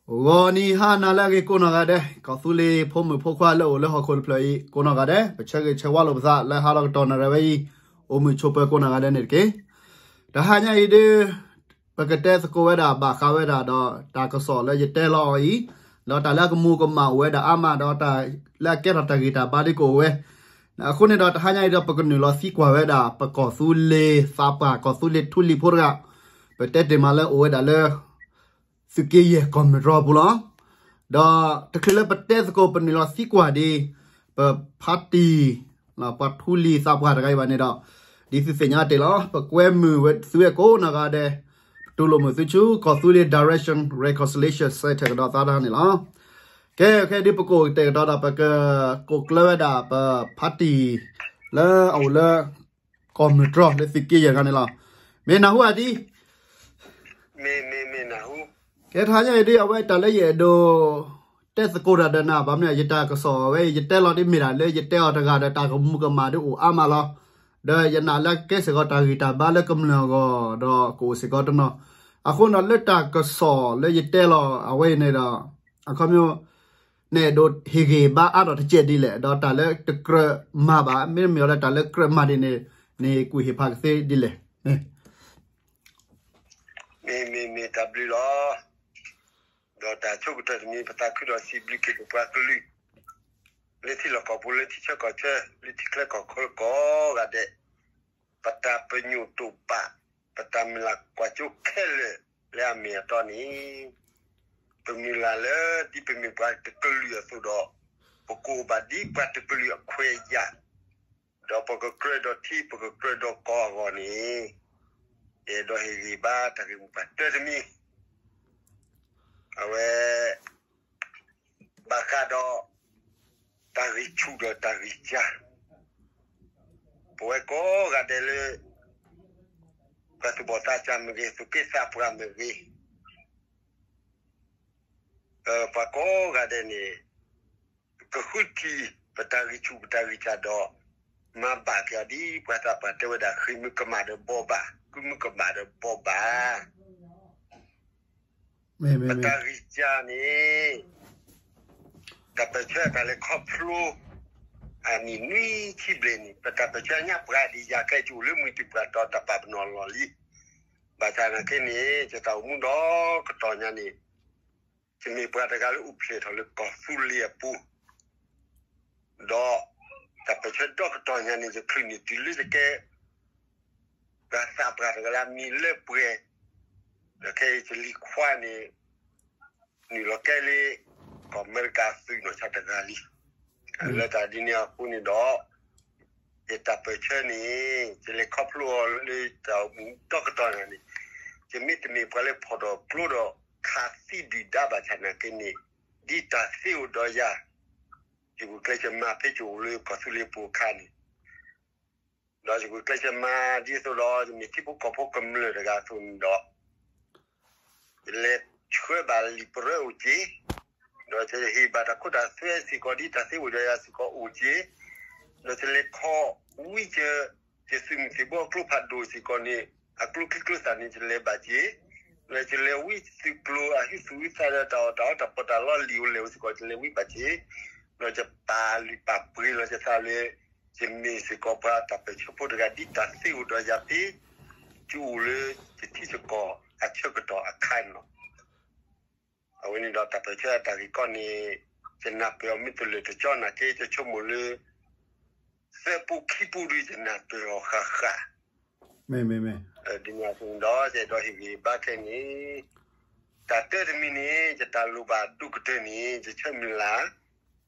ဂီၤနံၤဟါနၤလၢအဂ့ၤကိးနီၢ်ဂၤဒဲး, ကီၢ်သူလ့ၤဖိမုၣ်ဖိခွါလၢအိၣ်လၢဟီၣ်ခိၣ်တဖျၢၣ်အံၤ ကိးနီၢ်ဂၤဒဲး, ပဆၢဂ့ၤဆၢဝါလိာ်ပသးလၢဟါလီၤကတီၢ်နၣ်ရံၣ်ဝဲအံၤ, အိၣ်မုာ်ဆိးပၢၤကိးနီၢ်ဂၤဒဲးန့ၣ်တက့ၢ်. တဟါညါအံၤဒ် ပကတဲသကိးဝဲဒၣ်ဘၣ်ဃးဝဲဒၣ်ဒီးတၢ်ကစီၣ်လၢယတဲလီၤအီၤအံၤ, ဒီးတၢ်လၢအကမူၤကမၣ်အိၣ်ဝဲဒၣ်အါမး ဒီးတၢ်လၢအကဲထီၣ်တၢ်ဂံၢ်တၢ်ဘါဒ်ကအိၣ်ဝဲ အဃိန့ၣ်ဒီးတဟါညါအံၤဒီး ပကနုာ်လီၤသံကွၢ်ဝဲဒၣ် ပကီၢ်သူလ့ၤသးပှၢ် ကီၢ်သူလ့ၤထူလံၤဖိတဂၤ, ပတဲတ့ၢ်မးလၢအိၣ်ဝဲဒၣ်လၢ သုးက့ယဲၢ်ကီၢ်မ့ၢ်တြီပူၤလီၤ. ဒီးတချုးလၢပတဲသကိး ပနုာ်လီၤသံကွၢ်ဒ် ပဖါတံၢ် ပှၤထူလံၤသးပှၢ်တဂၤအံၤဘၣ်န့ၣ်ဒီး, ဒ်သုသ့ၣ်ညါတ့ၢ်လီၤ ပကွဲမုာ်သုဝဲကိးနီၢ်ဂၤဒဲး, ပတူၢ်လိာ်မုာ်သုဆူ ကီၢ်သူလ့ၤ Direction Reconciliation Center ကဒီးသါတၢ်န့ၣ်လီၤ. ကဲ ခဲဒ်ပကအိၣ်ကတဲာ်ကတီၤဒီး ပကကိးကျၢၤဝဲဒၣ် ပဖါတံၢ် လၢအအိၣ်လၢ ကီၢ်မ့ၢ်တြီလၢသုးက့ယဲၢ်တဂၤန့ၣ်လီၤ. မ့ၢ်နၢ်ဟူဧါဒ် ကဲ တဟါညါအံၤဒ်အဝဲတၢ်လၢယအဲၣ်ဒိး တဲသကိးတၢ်ဒီးနၤ ဘၣ်မနုၤ ယတၢ်ကစီၣ်ဝဲအံၤ ယတဲလီၤဒ်မ့ၢ်ဒၣ်လၢယတဲအီၤတဂၤဒီး တၢ်ကမူၤကမၣ်ဒ်အိၣ်အါမးလီၤ. ဒီးယနာ်လၢကဲစ့ၢ်ကီးတၢ်ဂံၢ်တၢ်ဘါလၢကမျၢၢ်အဂီၢ် ဒီးကအိၣ်စ့ၢ်ကီးတနီၤ, အဃိန့ၣ်ဒီးလၢတၢ်ကစီၣ်လၢယတဲလီၤအဝဲအံၤန့ၣ်ဒီး အခီပညီ နအဲၣ်ဒိးဟ့ၣ်ဂံၢ်ဘါအါထီၣ်တစဲးဒ်လဲၣ်, ဒီးတၢ်လၢတကြၢးမၤဘၣ် မ့တမ့ၢ်လၢတၢ်လၢကြၢးမၤဒ်န့ၣ် နကွၢ်ဟ့ၣ်ဖးကသ့ဒ်လဲၣ်. မ့မ့ၢ်မ့ၢ်တၢ်ဘျုးလီၤ. ဒီးတၢ်ဆိကတၢၢ်တမံၤ ပသးခုဒီးစံးဘျုးက့ၤပပှၤကလုာ် လၢထံလီၢ်ကီၢ်ပူၤ လၢထံဆၢကီၢ်ဆၢ လၢထံချၢကီၢ်ချၢကိးဂၤဒဲး, ပတၢ်ပညိၣ်တိာ်ပာ် ပတၢ်မုၢ်လၢ်ကွၢ်စိခဲလၢာ်လၢအမ့ၢ်အတီန့ၣ်, ပမုၢ်လၢ်လၢဒ်ပမ့ၢ်ပှၤတကလုာ်အသိးဒီး, ပကအိၣ်ဘၣ်ဒ်ပှၤတကလုာ်အခွဲးအယာ်, ဒီးပကကြၢးဒီးထံ ပကကြၢးဒီးကီၢ်အဂီၢ်န့ၣ်, ယအဲၣ်ဒိးဟ့ၣ်ဂံၢ်ဘါတၢ်ဂ့ၢ်မိၢ်ပှၢ်တၢတမံၤ, အဝဲ ဘၣ်ဃးဒီး တၢ်ဂံၢ်ဆူၣ်ဒီးတၢ်ဂံၢ်စၢ်, ပဝဲကိးဂၤဒဲးလၢ ပှၤသူၣ်ဘီၣ်သးစၢ်မ့ၢ်ဂ့ၤ သူၣ်က့သးပှၢ်မ့ၢ်ဂ့ၤ, ပှၤကိးဂၤဒဲးန့ၣ် ကဃုထံၣ် ပတၢ်ဂံၢ်ဆူၣ်ပတၢ်ဂံၢ်စၢ်ဒီး မၤဘၣ်က့ၤအီၤဒ်ပှၤသးပှၢ်တဲဝဲဒၣ် ဃ့ၢ်မုၢ်ကမၣ်ဒီးဘီၣ်ဘၣ်, ဃုမုၢ်ကမၣ်ဒီးဘီၣ်ဘၣ် ပတၢ်ဂံၢ်စၢ်န့ၣ် တၢ်ပၢၢ်ဆၢတၢ်လဲၤခီဖျိ အနံၣ်နွံဆံဘျဲၣ်န့ၣ် ပတၢ်ပၢၢ်ဆၢညါပှၤဒ်ယၤကဲကအိၣ်လၢမုၢ်တုၤပှၤတီၤ တၢ်ပာ်ပနီၣ်လီၢ်လံ. ဘၣ်ဆၣ်နာ်က့န့ၣ် ယတၢ်အိၣ်မူဒီကတီၢ်ညါန့ၣ် ယမ့ၢ်ပှၤတဂၤလၢအိၣ်ဖျဲၣ်ထီၣ်လၢကီၢ်သူလ့ၤအပူၤ ဒီးတၢ်ပၢၢ်ဆၢဒီကတီၢ်ညါန့ၣ် ယချုးန့ၢ်တုၤလၢယကဲ ပှၤသးပှၢ်တဂၤလၢအမံၤလၢပှဲၤ, ဒီးခဲအံၤယလံၤခွါန့ၣ် နုာ်လီၤကဲလၢ ကီၢ်အမဲရကၤသုးနီၢ်ဆါတဂၤလံ. လၢတၢ်ဒ်န့ၣ်အဃိန့ၣ်ဒီး ယတၢ်ပၢၢ်ဆၢန့ၣ် ယလဲၤခီဖျိအီၤလၢတၢ်အိၣ်မူဒီကတီၢ်ညါန့ၣ်, ယမ့ၢ်တမ့ၢ်ပှၤလၢဖီၣ်ထီၣ်ကျိဒီးခးသံဒုၣ်ဒါဘၣ်ဆၣ်နာ်က့န့ၣ်, ဒ်တၢ်သ့အိၣ်ဒီးယၤ ယဂုာ်ကျဲးစၢးမၤဖဲယအိၣ်လၢကီၢ်သူလ့ၤပူၤအခါန့ၣ်, ဒီးယဂုာ်ကျဲးစၢးမၤဒ်သိးဒီး ယမ့ၢ်ထံဖိကီၢ်ဖိကမျၢၢ်တဂၤအသိးန့ၣ်ဒီး ယလဲၤဆှၢဘၣ်လံာ်ပရၢအိၣ်က့ၤ, ဒီးယဟ့ၣ်ဘၣ်တၢ်ခိတၢ်သွဲစ့ၢ်ကီး ဒ်တၢ်သ့အိၣ်ဒီးယၤစ့ၢ်ကီးအိၣ်က့ၤ, ဒီးယလဲၤခီဝံက ယသုးမုၢ်သံၣ်ဘိအကျိဖးဒိၣ်စ့ၢ်ကီးန့ၣ် အကျိချံကျိသၣ်န့ၣ် ယလဲၤဘၣ်က့ၤ, ဒီးယလဲၤဝံသုးကျိၤအဟံၣ်သူၣ်ဝံသးဒီးတၢ်အီၣ်တၢ်အီတၢ်ပီးတၢ်လီလံာ်အိၣ်လဲၣ်အိၣ်စ့ၢ်ကီး ယလဲၤဝံဘၣ်က့ၤ, ဒီးယပာ်လုၢ်ပာ်ပှ့ၤလီၤယသးလၢ ယမ့ၢ်စ့ၢ်ကီးပှၤတၢ်ပၢၢ်ဆၢဖိတဂၤ ဒ်တၢ်သ့အိၣ်ဒီးယၤဖဲ ယအိၣ်လၢယထံယကီၢ်အဆၢကတီၢ်အခါန့ၣ်လီၤ. အဝဲန့ၣ်ဒီးတၢ်ပၢၢ်ဆၢအတၢ်ဂ့ၢ်ကီန့ၣ် ယနၢ်ပၢၢ်အီၤမ့ၢ်တလၢာ်တကၠီနာ်က့ ယဆိကမိၣ်လၢ သၢပူခံပူဒ်ယနၢ်ပၢၢ်အီၤဃၣ်ဃၣ် ဒ်န့ၣ်အသိးန့ၣ်ဒီး ယအဲၣ်ဒိးဟ့ၣ်ဂံၢ်ဘါခဲအံၤန့ၣ် တၢ်တၢတမံၤန့ၣ် ယတၢ်လိၣ်ဘၣ်ဒိၣ်ကတၢၢ်န့ၣ် ယဆၢမုၢ်လၢ်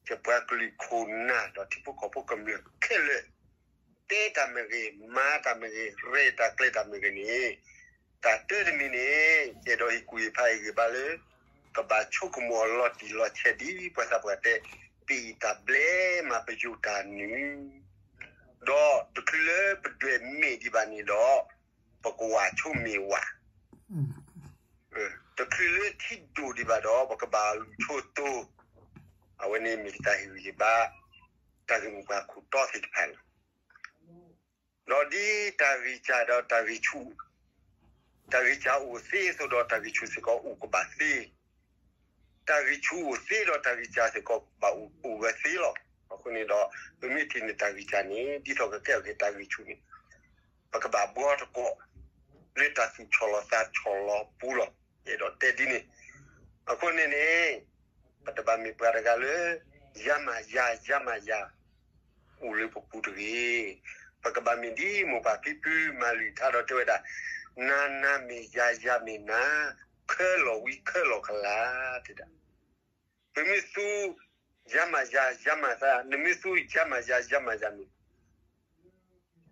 ယပှၤကလုာ်ခိၣ်နၢ်ဒီးထံဖိကီၢ်ဖိကမျၢၢ်ခဲလၢာ် တဲတၢ်မ့ၢ်ဂ့ၤ, မၤတၢ်မ့ၢ်ဂ့ၤ, ရဲၣ်တၢ်ကျဲၤတၢ်မ့ၢ်ဂ့ၤန့ၣ်, တၢ်တၢတမံၤန့ၣ် ယအဲၣ်ဒိးဟ့ၣ်ကူၣ်ဟ့ၣ်ဖးဟ့ၣ်ဂံၢ်ဘါလၢ ကဘၣ်ဆိကမိၣ်အီၤလီၤတံၢ်လီၤဆဲးဒ်ပှၤသးပှၢ်တဲ ပအံၣ်တၢ်ဘျဲမၤပယိၤတၢ်နုၢ် ဒီးတချုးလၢပဒွဲၣ်မ့ၢ်ဒံးဘၣ်န့ၣ်ဒီး ပကဝၤဆိမ့ၢ်ဝၤ, တချုးလၢထံဒိၣ်ဒံးဘၣ်ဒီး ပကဘၣ်လူၤဆိတိၤ, အဝဲန့ၣ်မ့ၢ်တၢ်ဟ့ၣ်ဂံၢ်ဟ့ၣ်ဘါ တၢ်ဂ့ၢ်မိၢ်ပှၢ်ခိၣ်တီသ့ၣ်တဖၣ်လီၤ. ဒီးဒ်တၢ်ဂံၢ်စၢ်ဒီးတၢ်ဂံၢ်ဆူၣ်, တၢ်ဂံၢ်စၢ်အိၣ်သ့အသိးဒီးတၢ်ဂံၢ်ဆူၣ်စ့ၢ်ကီးအိၣ်ကဘၣ်သ့, တၢ်ဂံၢ်ဆူၣ်အိၣ်သ့ဒီးတၢ်ဂံၢ်စၢ်စ့ၢ်ကီးဘၣ်အိၣ်ဝဲသ့လီၤ. အဃိန့ၣ်ဒီး ပမ့ၢ်ထံၣ်န့ၢ်တၢ်ဂံၢ်စၢ်န့ၣ် ဒ်သိးကကဲထီၣ်က့ၤတၢ်ဂံၢ်ဆူၣ်န့ၣ် ပကဘၣ်ဘှီသကိး လၢတၢ်သူၣ်ဆီၣ်လီၤသးဆီၣ်လီၤပူၤလီၤ. ယအဲၣ်ဒိးတဲဒ်န့ၣ်. အဃိန့ၣ်န့ၣ် ပတဘၣ်မ့ၢ်ပှၤတဂၤလၢ ယၤမၤယၤ ယၤမၤယၤ အိၣ်လၢပပူၤတဂ့ၤ. ပကဘၣ်မ့ၢ်ဒ်မိၢ်ပၢ်ဖံဖုမၤလုၢ်ထါဒီးတဲဝဲဒၣ်, နၤနၤမ့ၢ်ယၤ ယၤမ့ၢ်နၤ, ခဲလီၤဝံၤခဲလီၤကလၤ တဲဒၣ်. ပမ့ၢ်သူ ယၤမၤယၤ ယၤမၤသး, နမ့ၢ်သူ ယၤမၤယၤ ယၤမၤယၤန့ၣ်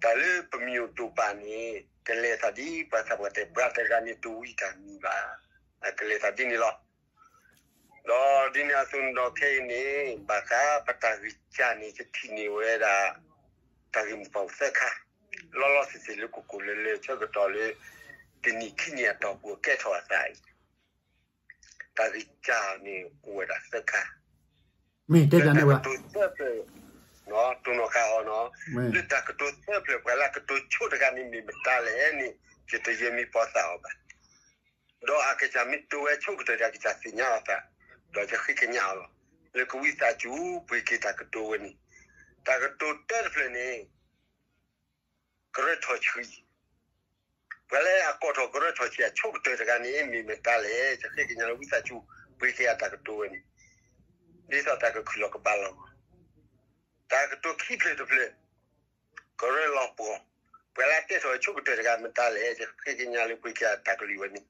တၢ်လၢပမံၤအိၣ်တိာ်ပာ်န့ၣ် ကလဲၤသးဒ်ပှၤသးပှၢ်တဲ ပှၤတဂၤန့ၣ်တဝံၤတၢ်မံၤဘၣ်. ကလဲၤသးဒ်န့ၣ်လီၤ. ဒီးဒ်န့ၣ်အသိးန့ၣ်ဒီးခဲအံၤန့ၣ် ဘၣ်ဃးပတၢ်ဂံၢ်စၢ်န့ၣ် ယထံၣ်န့ၢ်ဝဲဒၣ် တၢ်ဂ့ၢ်မိၢ်ပှၢ်အိၣ်သၢခါ, လီၤလီၤဆံးဆံးလၢကိၢ်ကိၢ်လၢလၢ ဆၢကတီၢ်လၢ တနံၣ်ခံနံၣ်အတီၢ်ပူၤအကဲထီၣ်အသးအံၤ တၢ်ဂံၢ်စၢ်န့ၣ်အိၣ်ဝဲဒၣ်သၢခါ, မ့ၢ်တဲပျးန့ၢ်ဝဲ တိၢ်နီၣ်ဃာ်အီၤနီၤ, လၢတၢ်ကတိၤသၢဖျၢၣ် ပှၤလၢအကတိၤဆိတဂၤန့ၣ်မ့ၢ်မတၤလဲၣ်န့ၣ် ယတယဲၢ်မံပီသးအီၤဘၣ်. ဒီးအကစၢ်မ့ၢ်တိၤဝဲဆိကတၢၢ်ဒီး အကစၢ်သ့ၣ်ညါအီၤသး, ဒီးယဃ့ကညးအီၤလီၤ. လၢကဝံသးစူၤပှ့ၤက့ၤတၢ်ကတိၤဝဲန့ၣ်, တၢ်ကတိၤတၢတဖျၢၣ်န့ၣ် ကရၢထီၣ်ဆှံ, ပှၤလၢအကိးထီၣ်ကရၢထီၣ်ဆှံအဆိကတၢၢ်တဂၤန့ၣ် မ့ၢ်မတၤလဲၣ်. ယဃ့ကညးလၢဝံသးစူၤ ပှ့ၤက့ၤအတၢ်ကတိၤဝဲန့ၣ်, ဒ်သိးတၢ်ကခုၣ်လီၤကဘၣ်လီၤ. တၢ်ကတိၤခံဖျၢၣ်တဖျၢၣ် ကရၢလီၤပှီၢ်, ပှၤလၢအတဲထီၣ်ဆိကတၢၢ်တဂၤမတၤလဲၣ်. ယဃ့ကညးလၢပှ့ၤက့ၤအတၢ်ကလုၢ်ဝဲန့ၣ်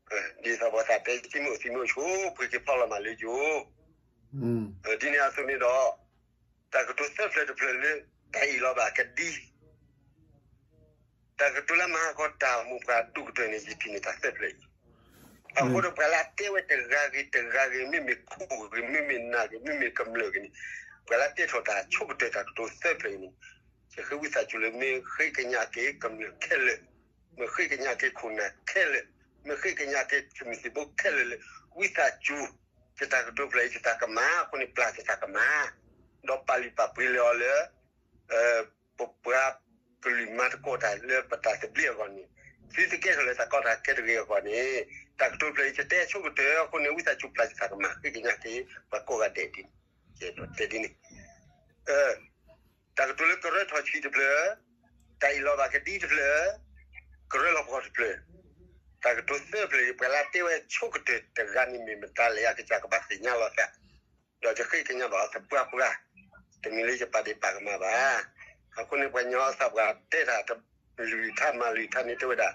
ဒ်သိးပှၤသးတဲ သံမ့ၢ်အိၣ်သံမ့ၢ်အိၣ်ဆိ ပှ့ၤက့ၤဖီလီၤမၢ်လၢယိာ်, ဒ်န့ၣ်အသိးန့ၣ်ဒီး တၢ်ကတိၤသၢဖျၢၣ်တဖျၢၣ်လၢ တၢ်အ့ၣ်လိာ်ဘၣ်ကဒံ တၢ်ကတိၤလၢမၤဟးဂီၤတၢ်မိၢ်ပှၢ်ဒိၣ်ကတၢၢ်န့ၣ် ယထံၣ်န့ၢ်တၢ်သၢဖျၢၣ်အံၤ, အဃိဒီးပှၤလၢအတဲဝဲတဂၤဂ့ၤတဂၤဂ့ၤ မ့မ့ၢ်ခိၣ်ဂ့ၤ မ့မ့ၢ်နၢ်ဂ့ၤ မ့မ့ၢ်ကမျၢၢ်ဂ့ၤန့ၣ်, ပှၤလၢအတဲထီၣ်တၢ်ဆိကတၢၢ်တၢ်ကတိၤသၢဖျၢၣ်အံၤန့ၣ်, ယဃ့ဝံသးစူၤလၢမ့ၢ်ဃ့ကညးက့ၤကမျၢၢ်ခဲလၢာ်, မ့ၢ်ဃ့ကညးက့ၤခိၣ်နၢ်ခဲလၢာ်, မ့ၢ်ဃ့ကညးက့ၤသုးမုၢ်သံၣ်ဘိခဲလၢာ်လၢ ဝံသးစူၤ ယတၢ်ကတိၤဖျၢၣ်အံၤ ယတၢ်ကမၣ်အဃိန့ၣ် ပျၢ်ယတၢ်ကမၣ်, ဒီးပာ်လုၢ်ပာ်ပှ့ၤလၢအီၤလၢ ပပှၤကလုာ်မၤသကိးတၢ်လၢပတၢ်သဘျ့အဂီၢ်န့ၣ်, သုတကဲထီၣ်လၢတၢ်ကီတၢ်ခဲတဂ့ၤအဂီၢ်န့ၣ်, တၢ်ကတိၤဖျၢၣ်အံၤ ယတဲဆိကတၢၢ်အဃိန့ၣ် ဝံသးစူၤပျၢ်ယတၢ်ကမၣ် ဃ့ကညးက့ၤ ပှၤကိးဂၤဒဲးဒ်န့ၣ်, ယအဲၣ်ဒိးတဲဒ်န့ၣ်, တၢ်ကတိၤလၢကရၢထီၣ်ဆှံတဖျၢၣ်, တၢ်အ့ၣ်လိာ်ဘၣ်ကဒံတဖျၢၣ်, ကရၢလီၤပှီၢ်တဖျၢၣ်, တၢ်ကတိၤသၢဖျၢၣ်အံၤ ပှၤလၢအတဲဝဲဆိကတၢၢ်တဂၤန့ၣ်မ့ၢ်မတၤလဲၣ် အကစၢ်ကဘၣ်သ့ၣ်ညါလီၤသး ဒီးယဃ့ကညးဘၣ်အီၤသပှၢ်ပှၢ်, တမ့ၢ်လၢယပာ်ဒ့ၣ်ပာ်ကမၣ်ဘၣ်. အဃိန့ၣ် ပှၤကညီသးပှၢ်တဲတၢ် လုၢ်ထါမၤလုၢ်ထါန့ၣ်တဲဝဲဒၣ်,